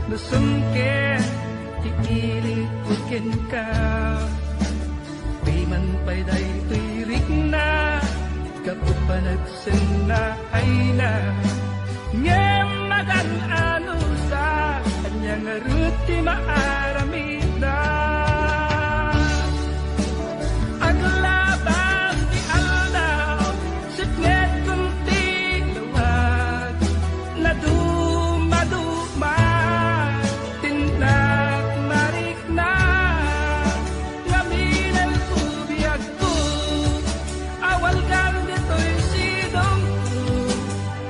Sungket ti ilikko kenka, diman pay daytoy rikna, gapu panagsenna ayna. Ngem magan-ano sa ania ngarud ti maaramidna? Aglabas ti aldaw, sipngetkon ti lawag, nadumaduma ti nagmarikna. Ngamin, biagko, awalkan ditoy sidongko,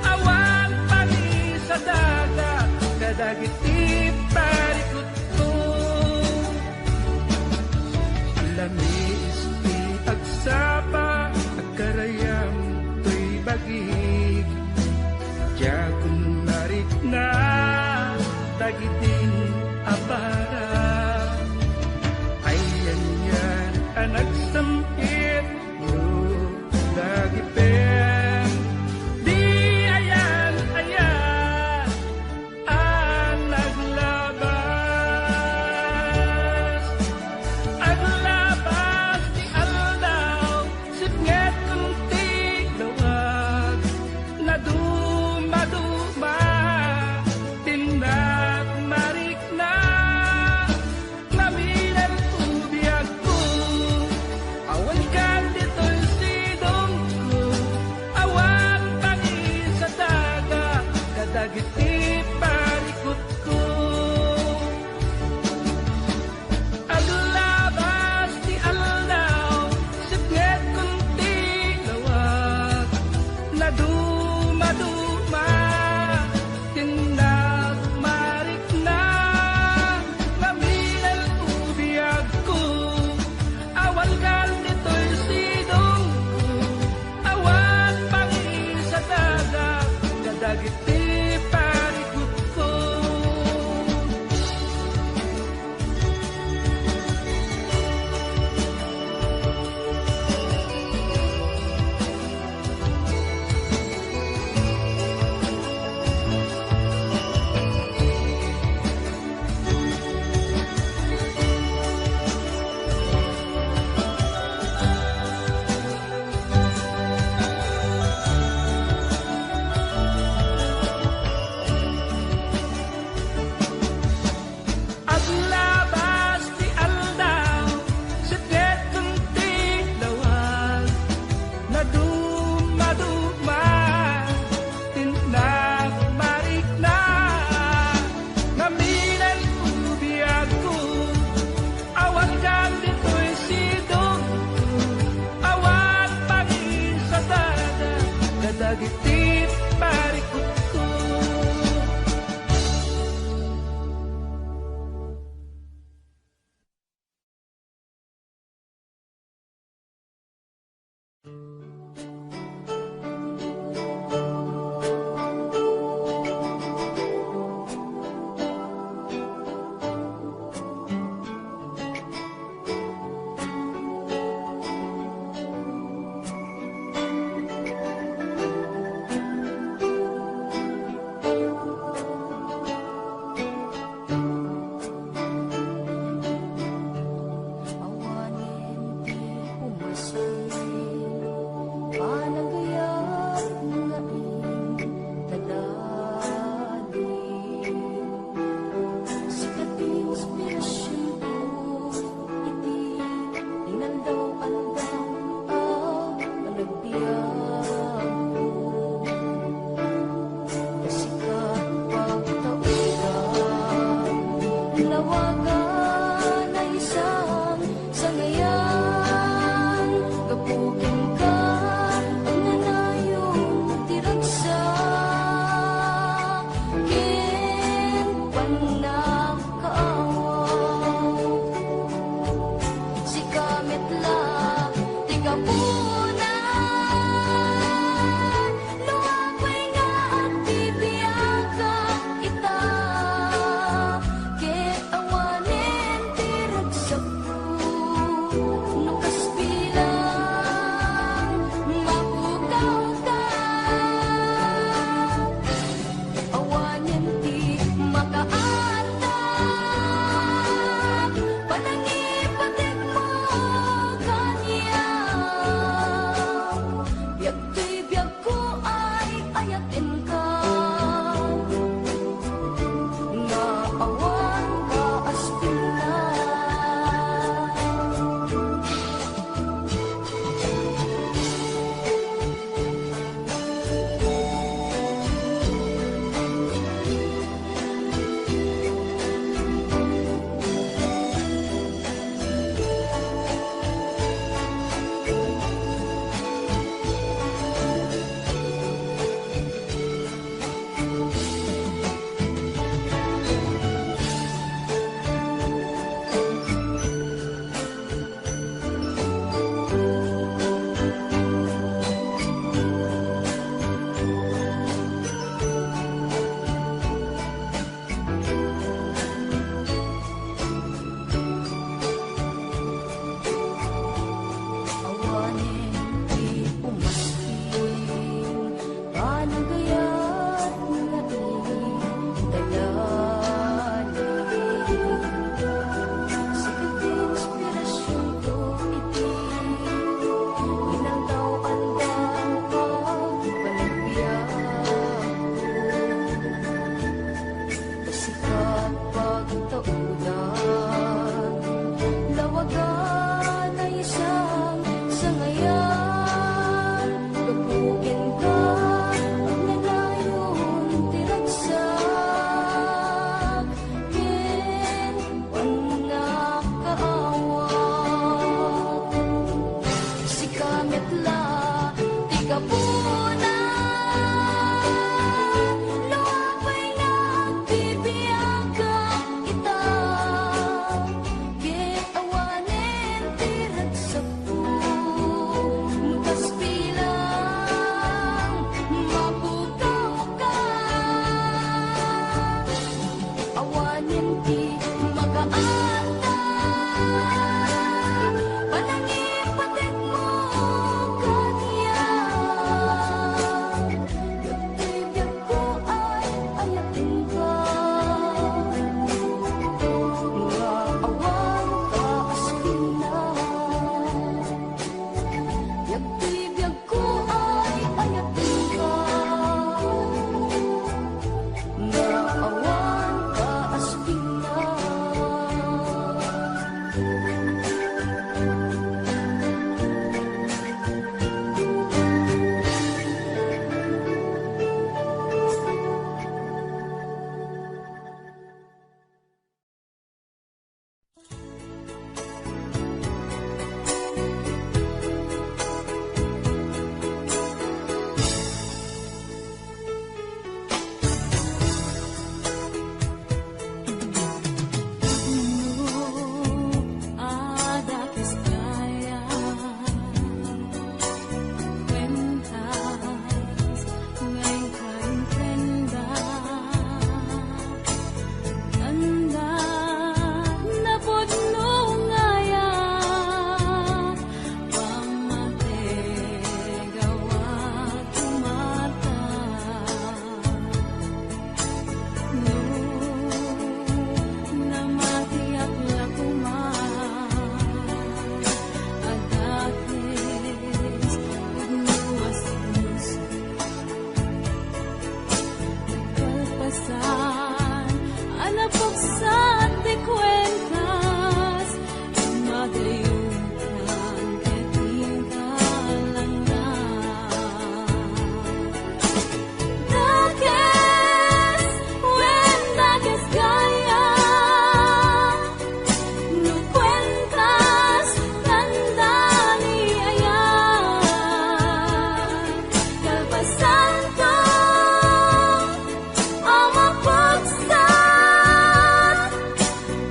awan pangisadaga kadagiti parikutko. Lamiis ti agsapa, agkarayam toy bagik. Diakon marikna dagiti abara. Ayan yan a nagsempit no dagipen. Di ayan, ayan a naglabas. Aglabas ti aldaw, sipngetkon ti lawag, nadumaduma ti nagmarikna. Ngamin, biagko, awalkan ditoy sidongko, awan pangisadaga kadagiti parikutko. Aglabas ti aldaw, sipngetkon ti lawag, nadumaduma ti nagmarikna. Ngamin, biagko, awalkan ditoy sidongko, awan pangisadaga kadagiti parikutko. Aglabas ti aldaw, sipngetkon ti lawag, nadumaduma ti nagmarikna. Ngamin, biagko, awalkan ditoy sidongko, awan pangisadaga kadagiti parikutko. Awanen ti pumasay, panagayat nga inadal. Sika ti inspirasionko iti inaldaw-aldaw a panagbiagko. Ta sika pagtaudam, lawagan a isang sangayan, gapu kenka, agnanayon ti ragsak ken pannakaawaw. Sika met la ti gapuna, no apay nga agbibiagak ita, ket awan Puksan ti kuentas, madayutan ket inkalangan. Dakes, wen dakes gayam, no kuentas, tanda ni ayat, kalpasanto, a mapuksat,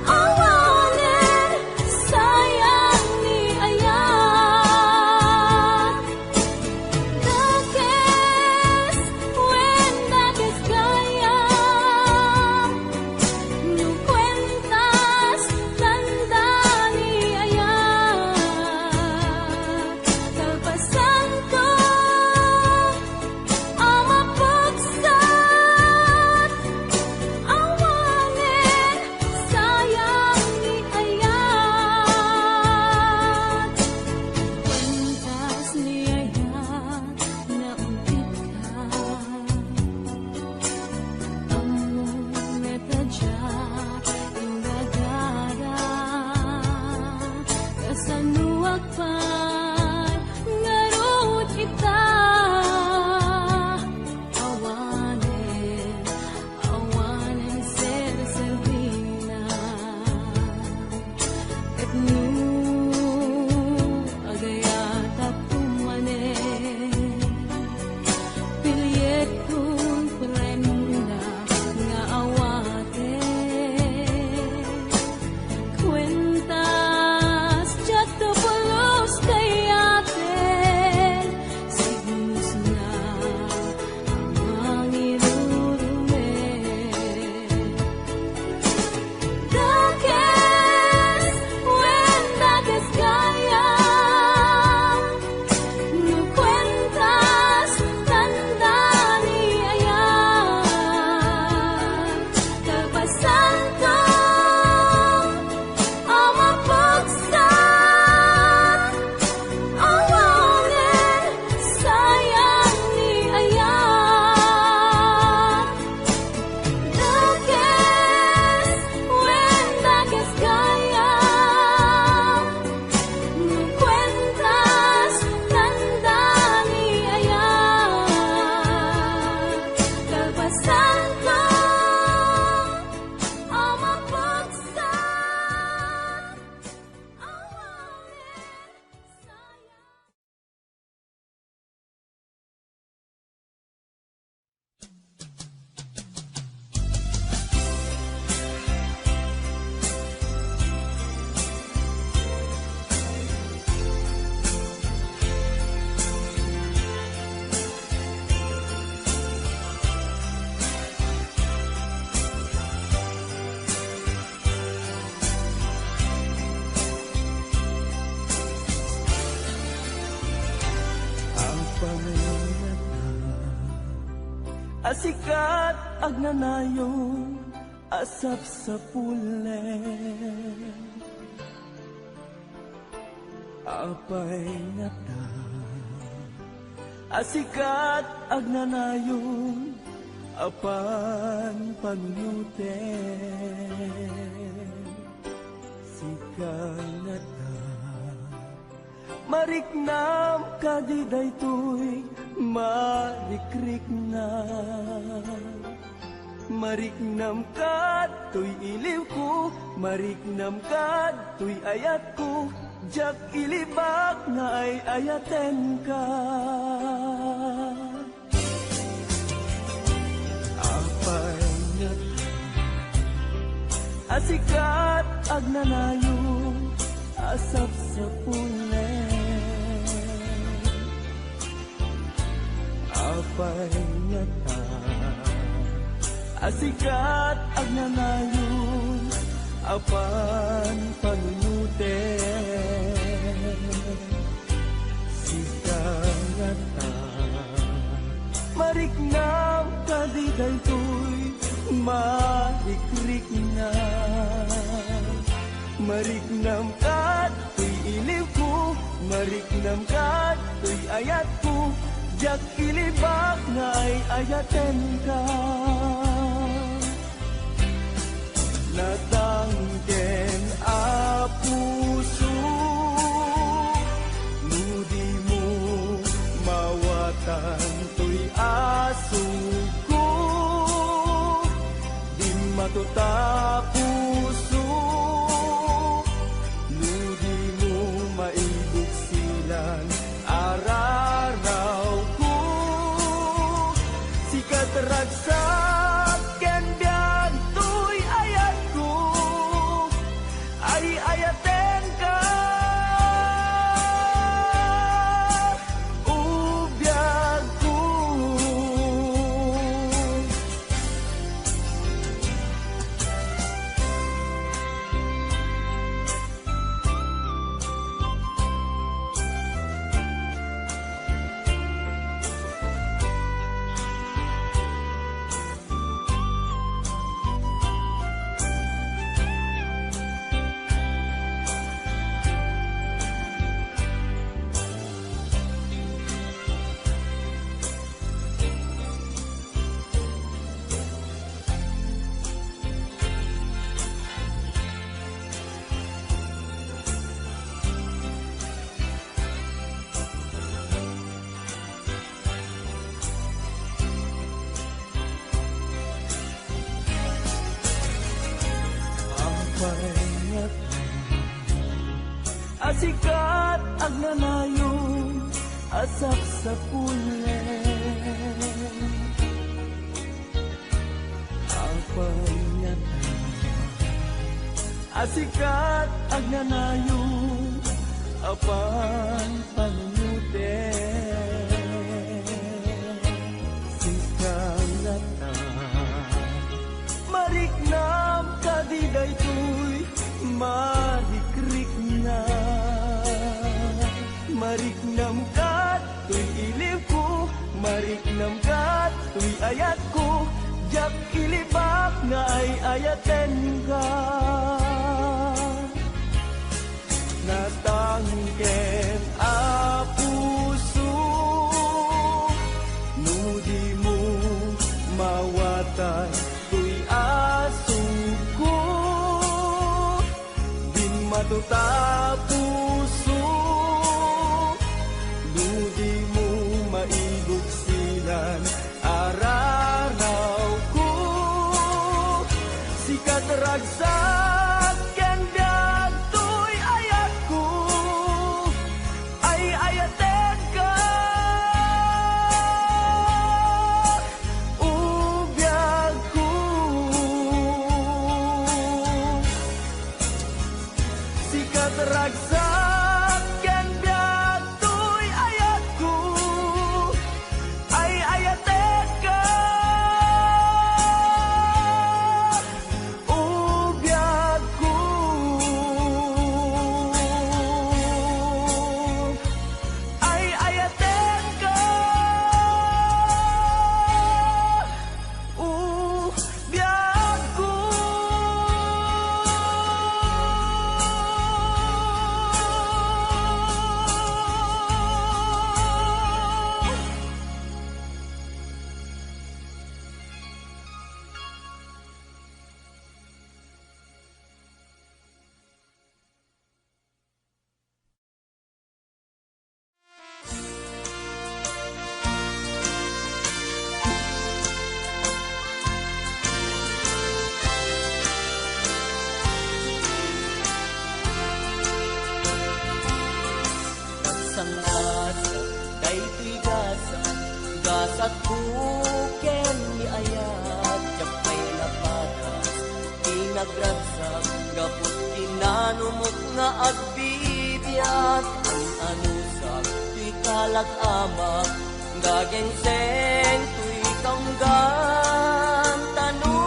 awanen sayang ni ayat. Dakes, wen dakes gayam, no kuentas, tanda ni ayat, kalpasanto, a mapuksat, awanen sayang ni ayat. Kuentas ni ayat, nauntit ka. Ammom met a diak indagada, kasanoak pay ngarud ita? Awanen, awanen serserbina. Ket no agayatak manen, pilietkon prenda nga awaten. Kuentas, diakto pulos kayaten, sigmusna a mangirurumek. Dakes, wen dakes gayam, no kuentas, tanda ni ayat, kalpasanto, a mapuksat, awanen sayang ni ayat. Dakes, wen dakes gayam, no kuentas, tanda ni ayat, kalpasanto, a mapuksat, awanen sayang. Apay ngata a sikat agnanayon a sapsapulen? Apay ngata a sikat agnanayon a panpanunuten? Sika ngata, mariknam kadi daytoy marikrikna? Mariknam kadtoy iliwko, mariknam kadtoy ayatko, diak ilibak nga ay-ayatenka. Apay ngata a sikat agnanayon a sapsapulen? Apay ngata a sikat agnanayon a panpanunuten? Sika ngata, mariknam kadi daytoy marikrikna? Mariknam kadtoy iliwko, mariknam kadtoy ayatko, diak ilibak nga ay-ayatenka. Tuta puso, no di mo maibuksilan, ararawko, sikat ragsak ken biag toy ayatko, ay-ayatenka, o biagko. Apay nga a sikat agnanayon a sapsapulen. Apay ngata a sikat agnanayon a panpanunuten. Sika ngata, mariknam kadi daytoy marikrikna? Mariknam kat toy ilimko, mariknam kat toy ayatko, diak ilibak nga ay-ayatenka. Natangken a puso, no di mo mawatan toy asugko. Din matuta puso, no di mo maibuksilan, ararawko, sikat ragsak ken biag toy ayatko, ay-ayatenka, o biagko. Sikat ragsak ken biag toy ayatko, ay-ayatenka, o biagko. Ay-ayatenka, o biagko. Nagsanggasat daytoy gasat, gasatko ken ni ayat, diak pay napadas ti nagragsak, gapu kinanumok nga agbibiag. An-anusak ti kalak ama, gagengseng toy kaunggan, tano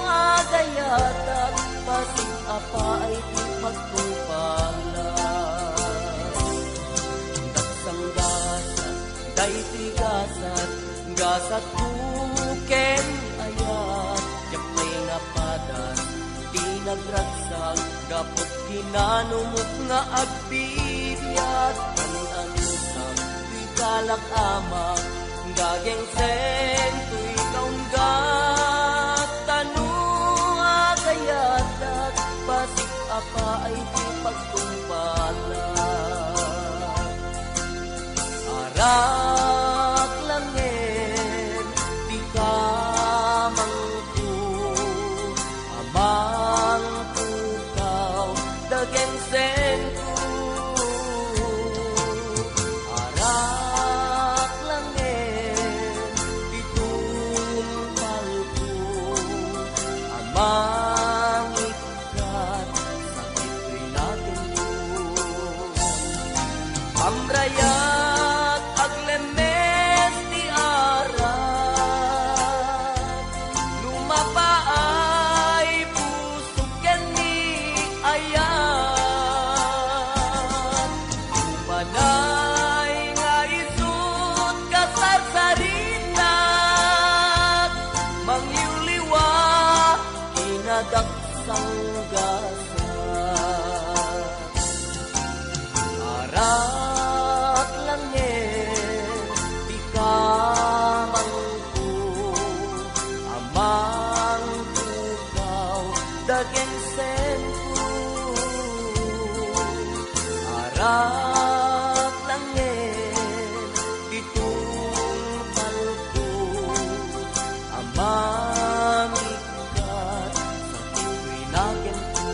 agayatak, pasig-apa ay ti pagtungpalan. Nagsanggasat daytoy gasat, gasatko ken ayat, diak pay napadas ti nagragsak, gapu kinanumok nga agbibiag. An-anusak ti kalak ama, gagengseng toy kaunggat, tano agayatak, pasig-apa ay ti pagtungpalan. Arak langen ti kamangko, Mangikkat, sakit toy nakenko. Pamrayat, aglemmes ti arak. No mapaay, pusok ken ni ayat. Umanay nga isut' kasarsaritak, mangliwliwa, kinadaksangasat. Arak laeng ti kamangko, a mangpukaw dagingsenko. Arak laeng ti tungpalko, a mangikkat, sakit toy nakenko.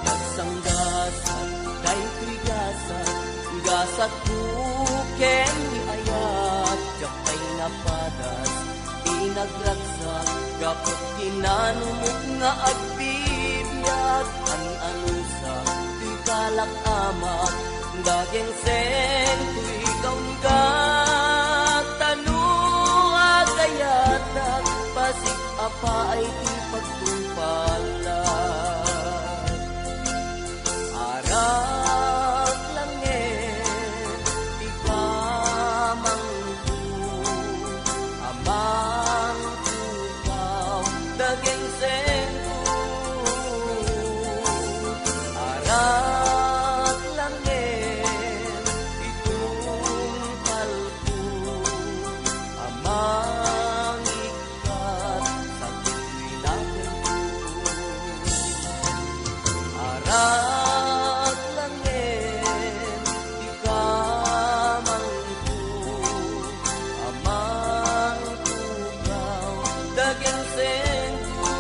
Nagsanggasat daytoy gasat, gasatko ken ni ayat, diak pay napadas ti nagragsak, gapu kinanumok nga agbibiag, an-anusak ti kalak-amak, dagingsenko ikaw ni gat, ta no agayatak, pasig-apaay ti pagtungpalak. Arak laeng ti kamangko, a mangpukaw dagingsenko. Arak laeng ti tungpalko, a mangik- kat sakit toy nakenko. Arak laeng ti kamangko, a mangpukaw dagingsenko.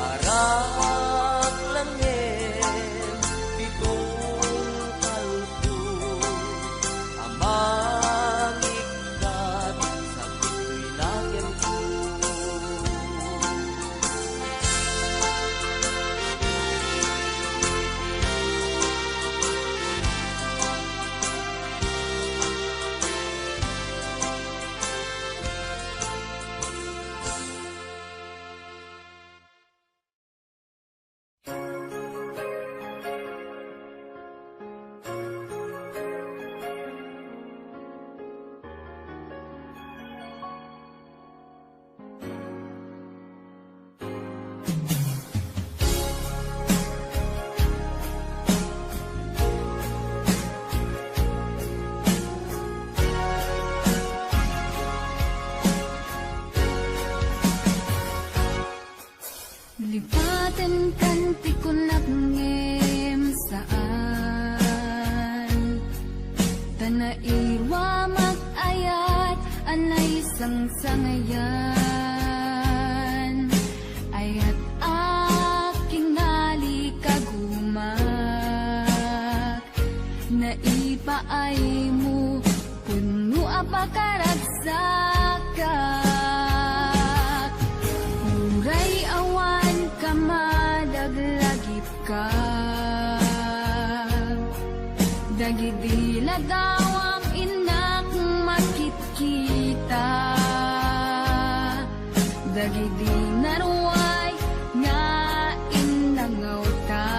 Arak laeng ti tungpalko, a mangik- kat sakit toy nakenko. Lipatenkan ti kunak ngem saan. Ta nairuamak ayat a naisangsangayan. Ayat a kinalikagumak. Naipaaymo, pudno a pakaragsakak. Uray awan ka madaglagipka. Dagidi ladawam innak makitkita. Dagidi naruay nga innangawta,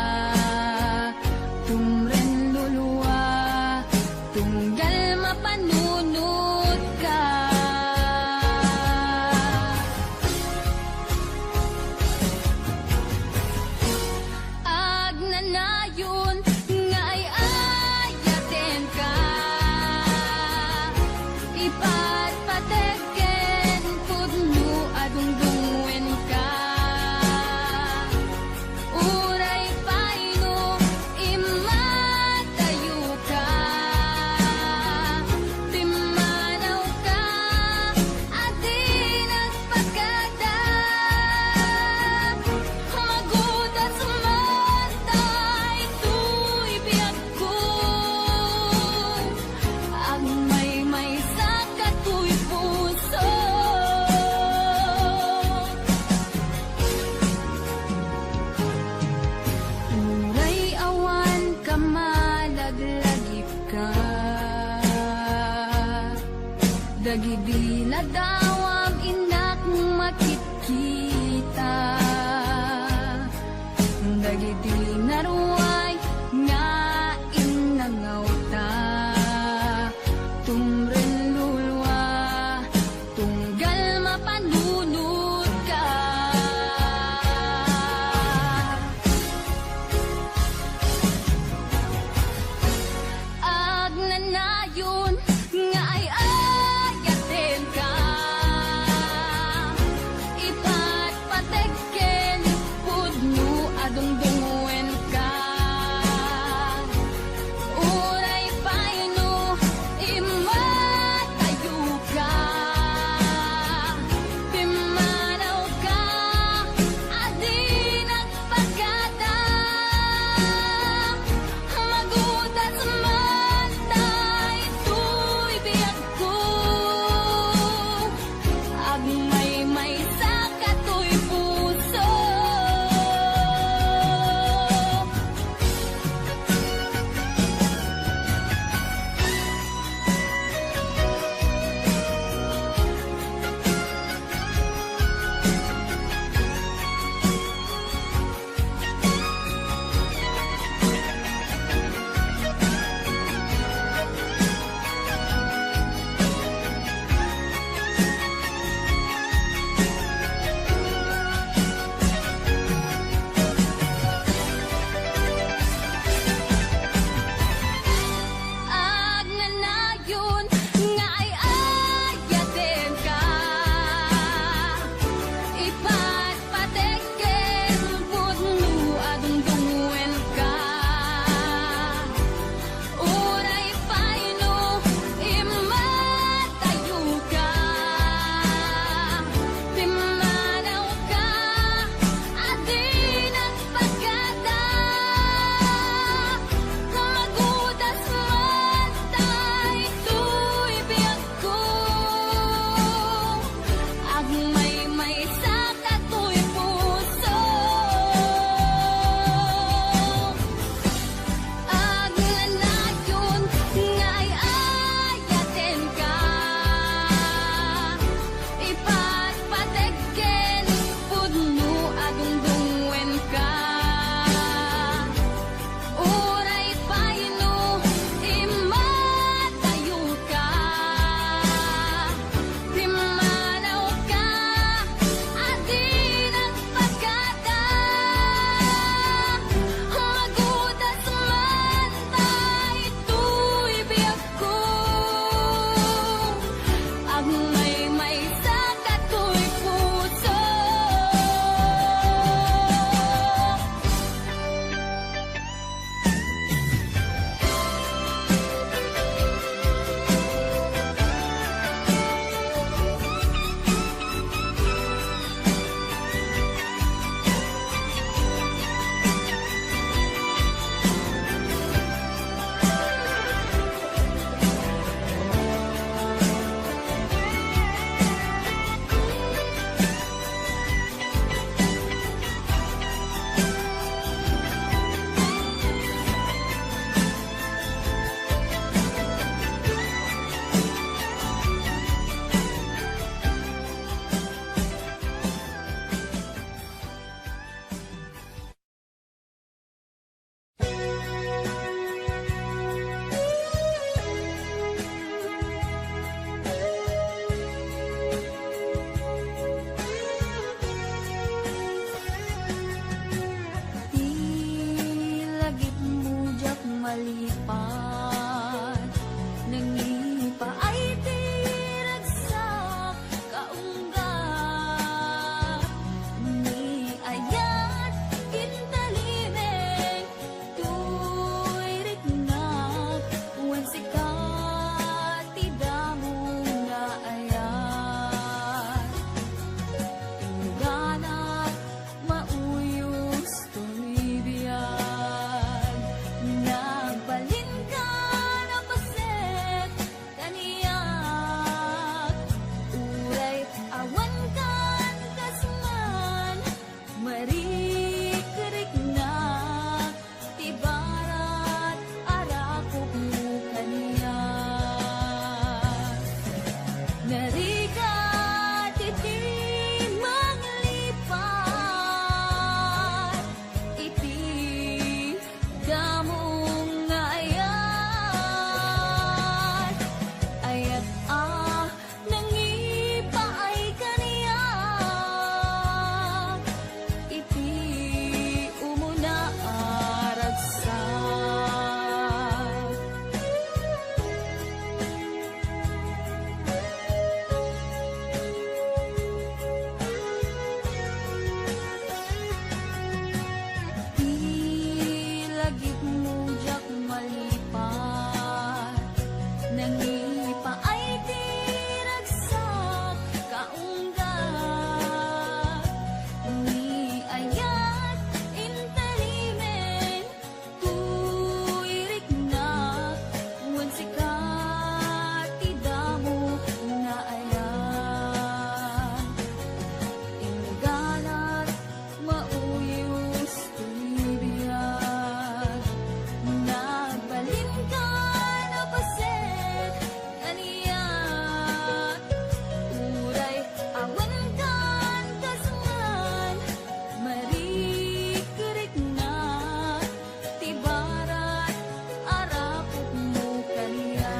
tumren lulua, tunggal mapanunotka. Agnanayon nga ay-ayatenka, ipatpateg ken Sa datoy puso, agnanayon nga ay-ayatenka, ipatpateg ken pudno a dungdungngoenka. Uray pay no immadayoka, pimmanawka a di nagpakada. Magudas man daytoy biag ko, agmaymaysa datoy puso. Ti lagipmo diak malipat, nangipaay ti ragsak kaungga. Ni ayat intalimek, toy riknak, wen sika ti damong naayat. Ingganak mauyos toy biag, nagbalinka a paset kaniak, uray awankan kas man, marikriknak ti barat a rakopmo kaniak. Narigat iti manglipat iti damong nga ayat. Ayat a nangipaay kaniak iti umuna a ragsak. Ti lagipmo diak malipat, nangipaay ti ragsak kaungga. Ni ayat intalimek, toy riknak, wen sika ti damo nga ayat. Ingganak mauyos toy biag, nagbalinka a paset kaniak, uray awankan kas man, marikriknak ti barat a rakopmo kaniak.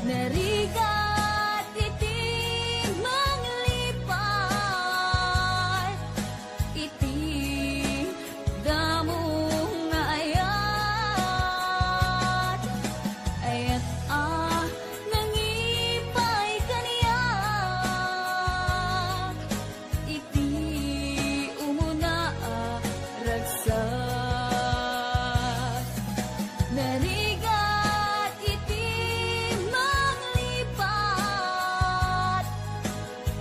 Narigat iti manglipat iti damo nga ayat. Ayat a nangipaay kaniak iti umuna a ragsak. Narigat iti manglipat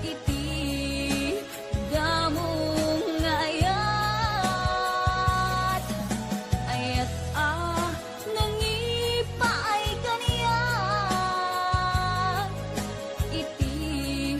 iti damo nga ayat. Ayat a nangipaay kaniak iti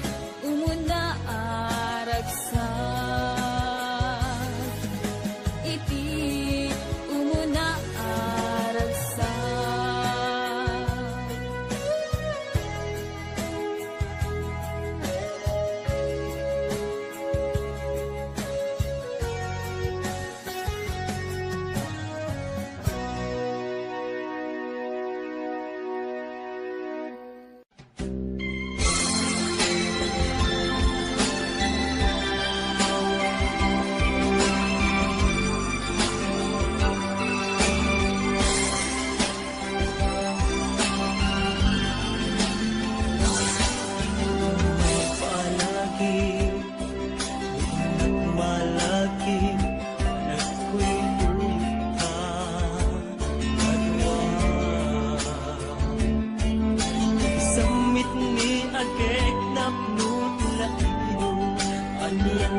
Ket napno ti laido, anian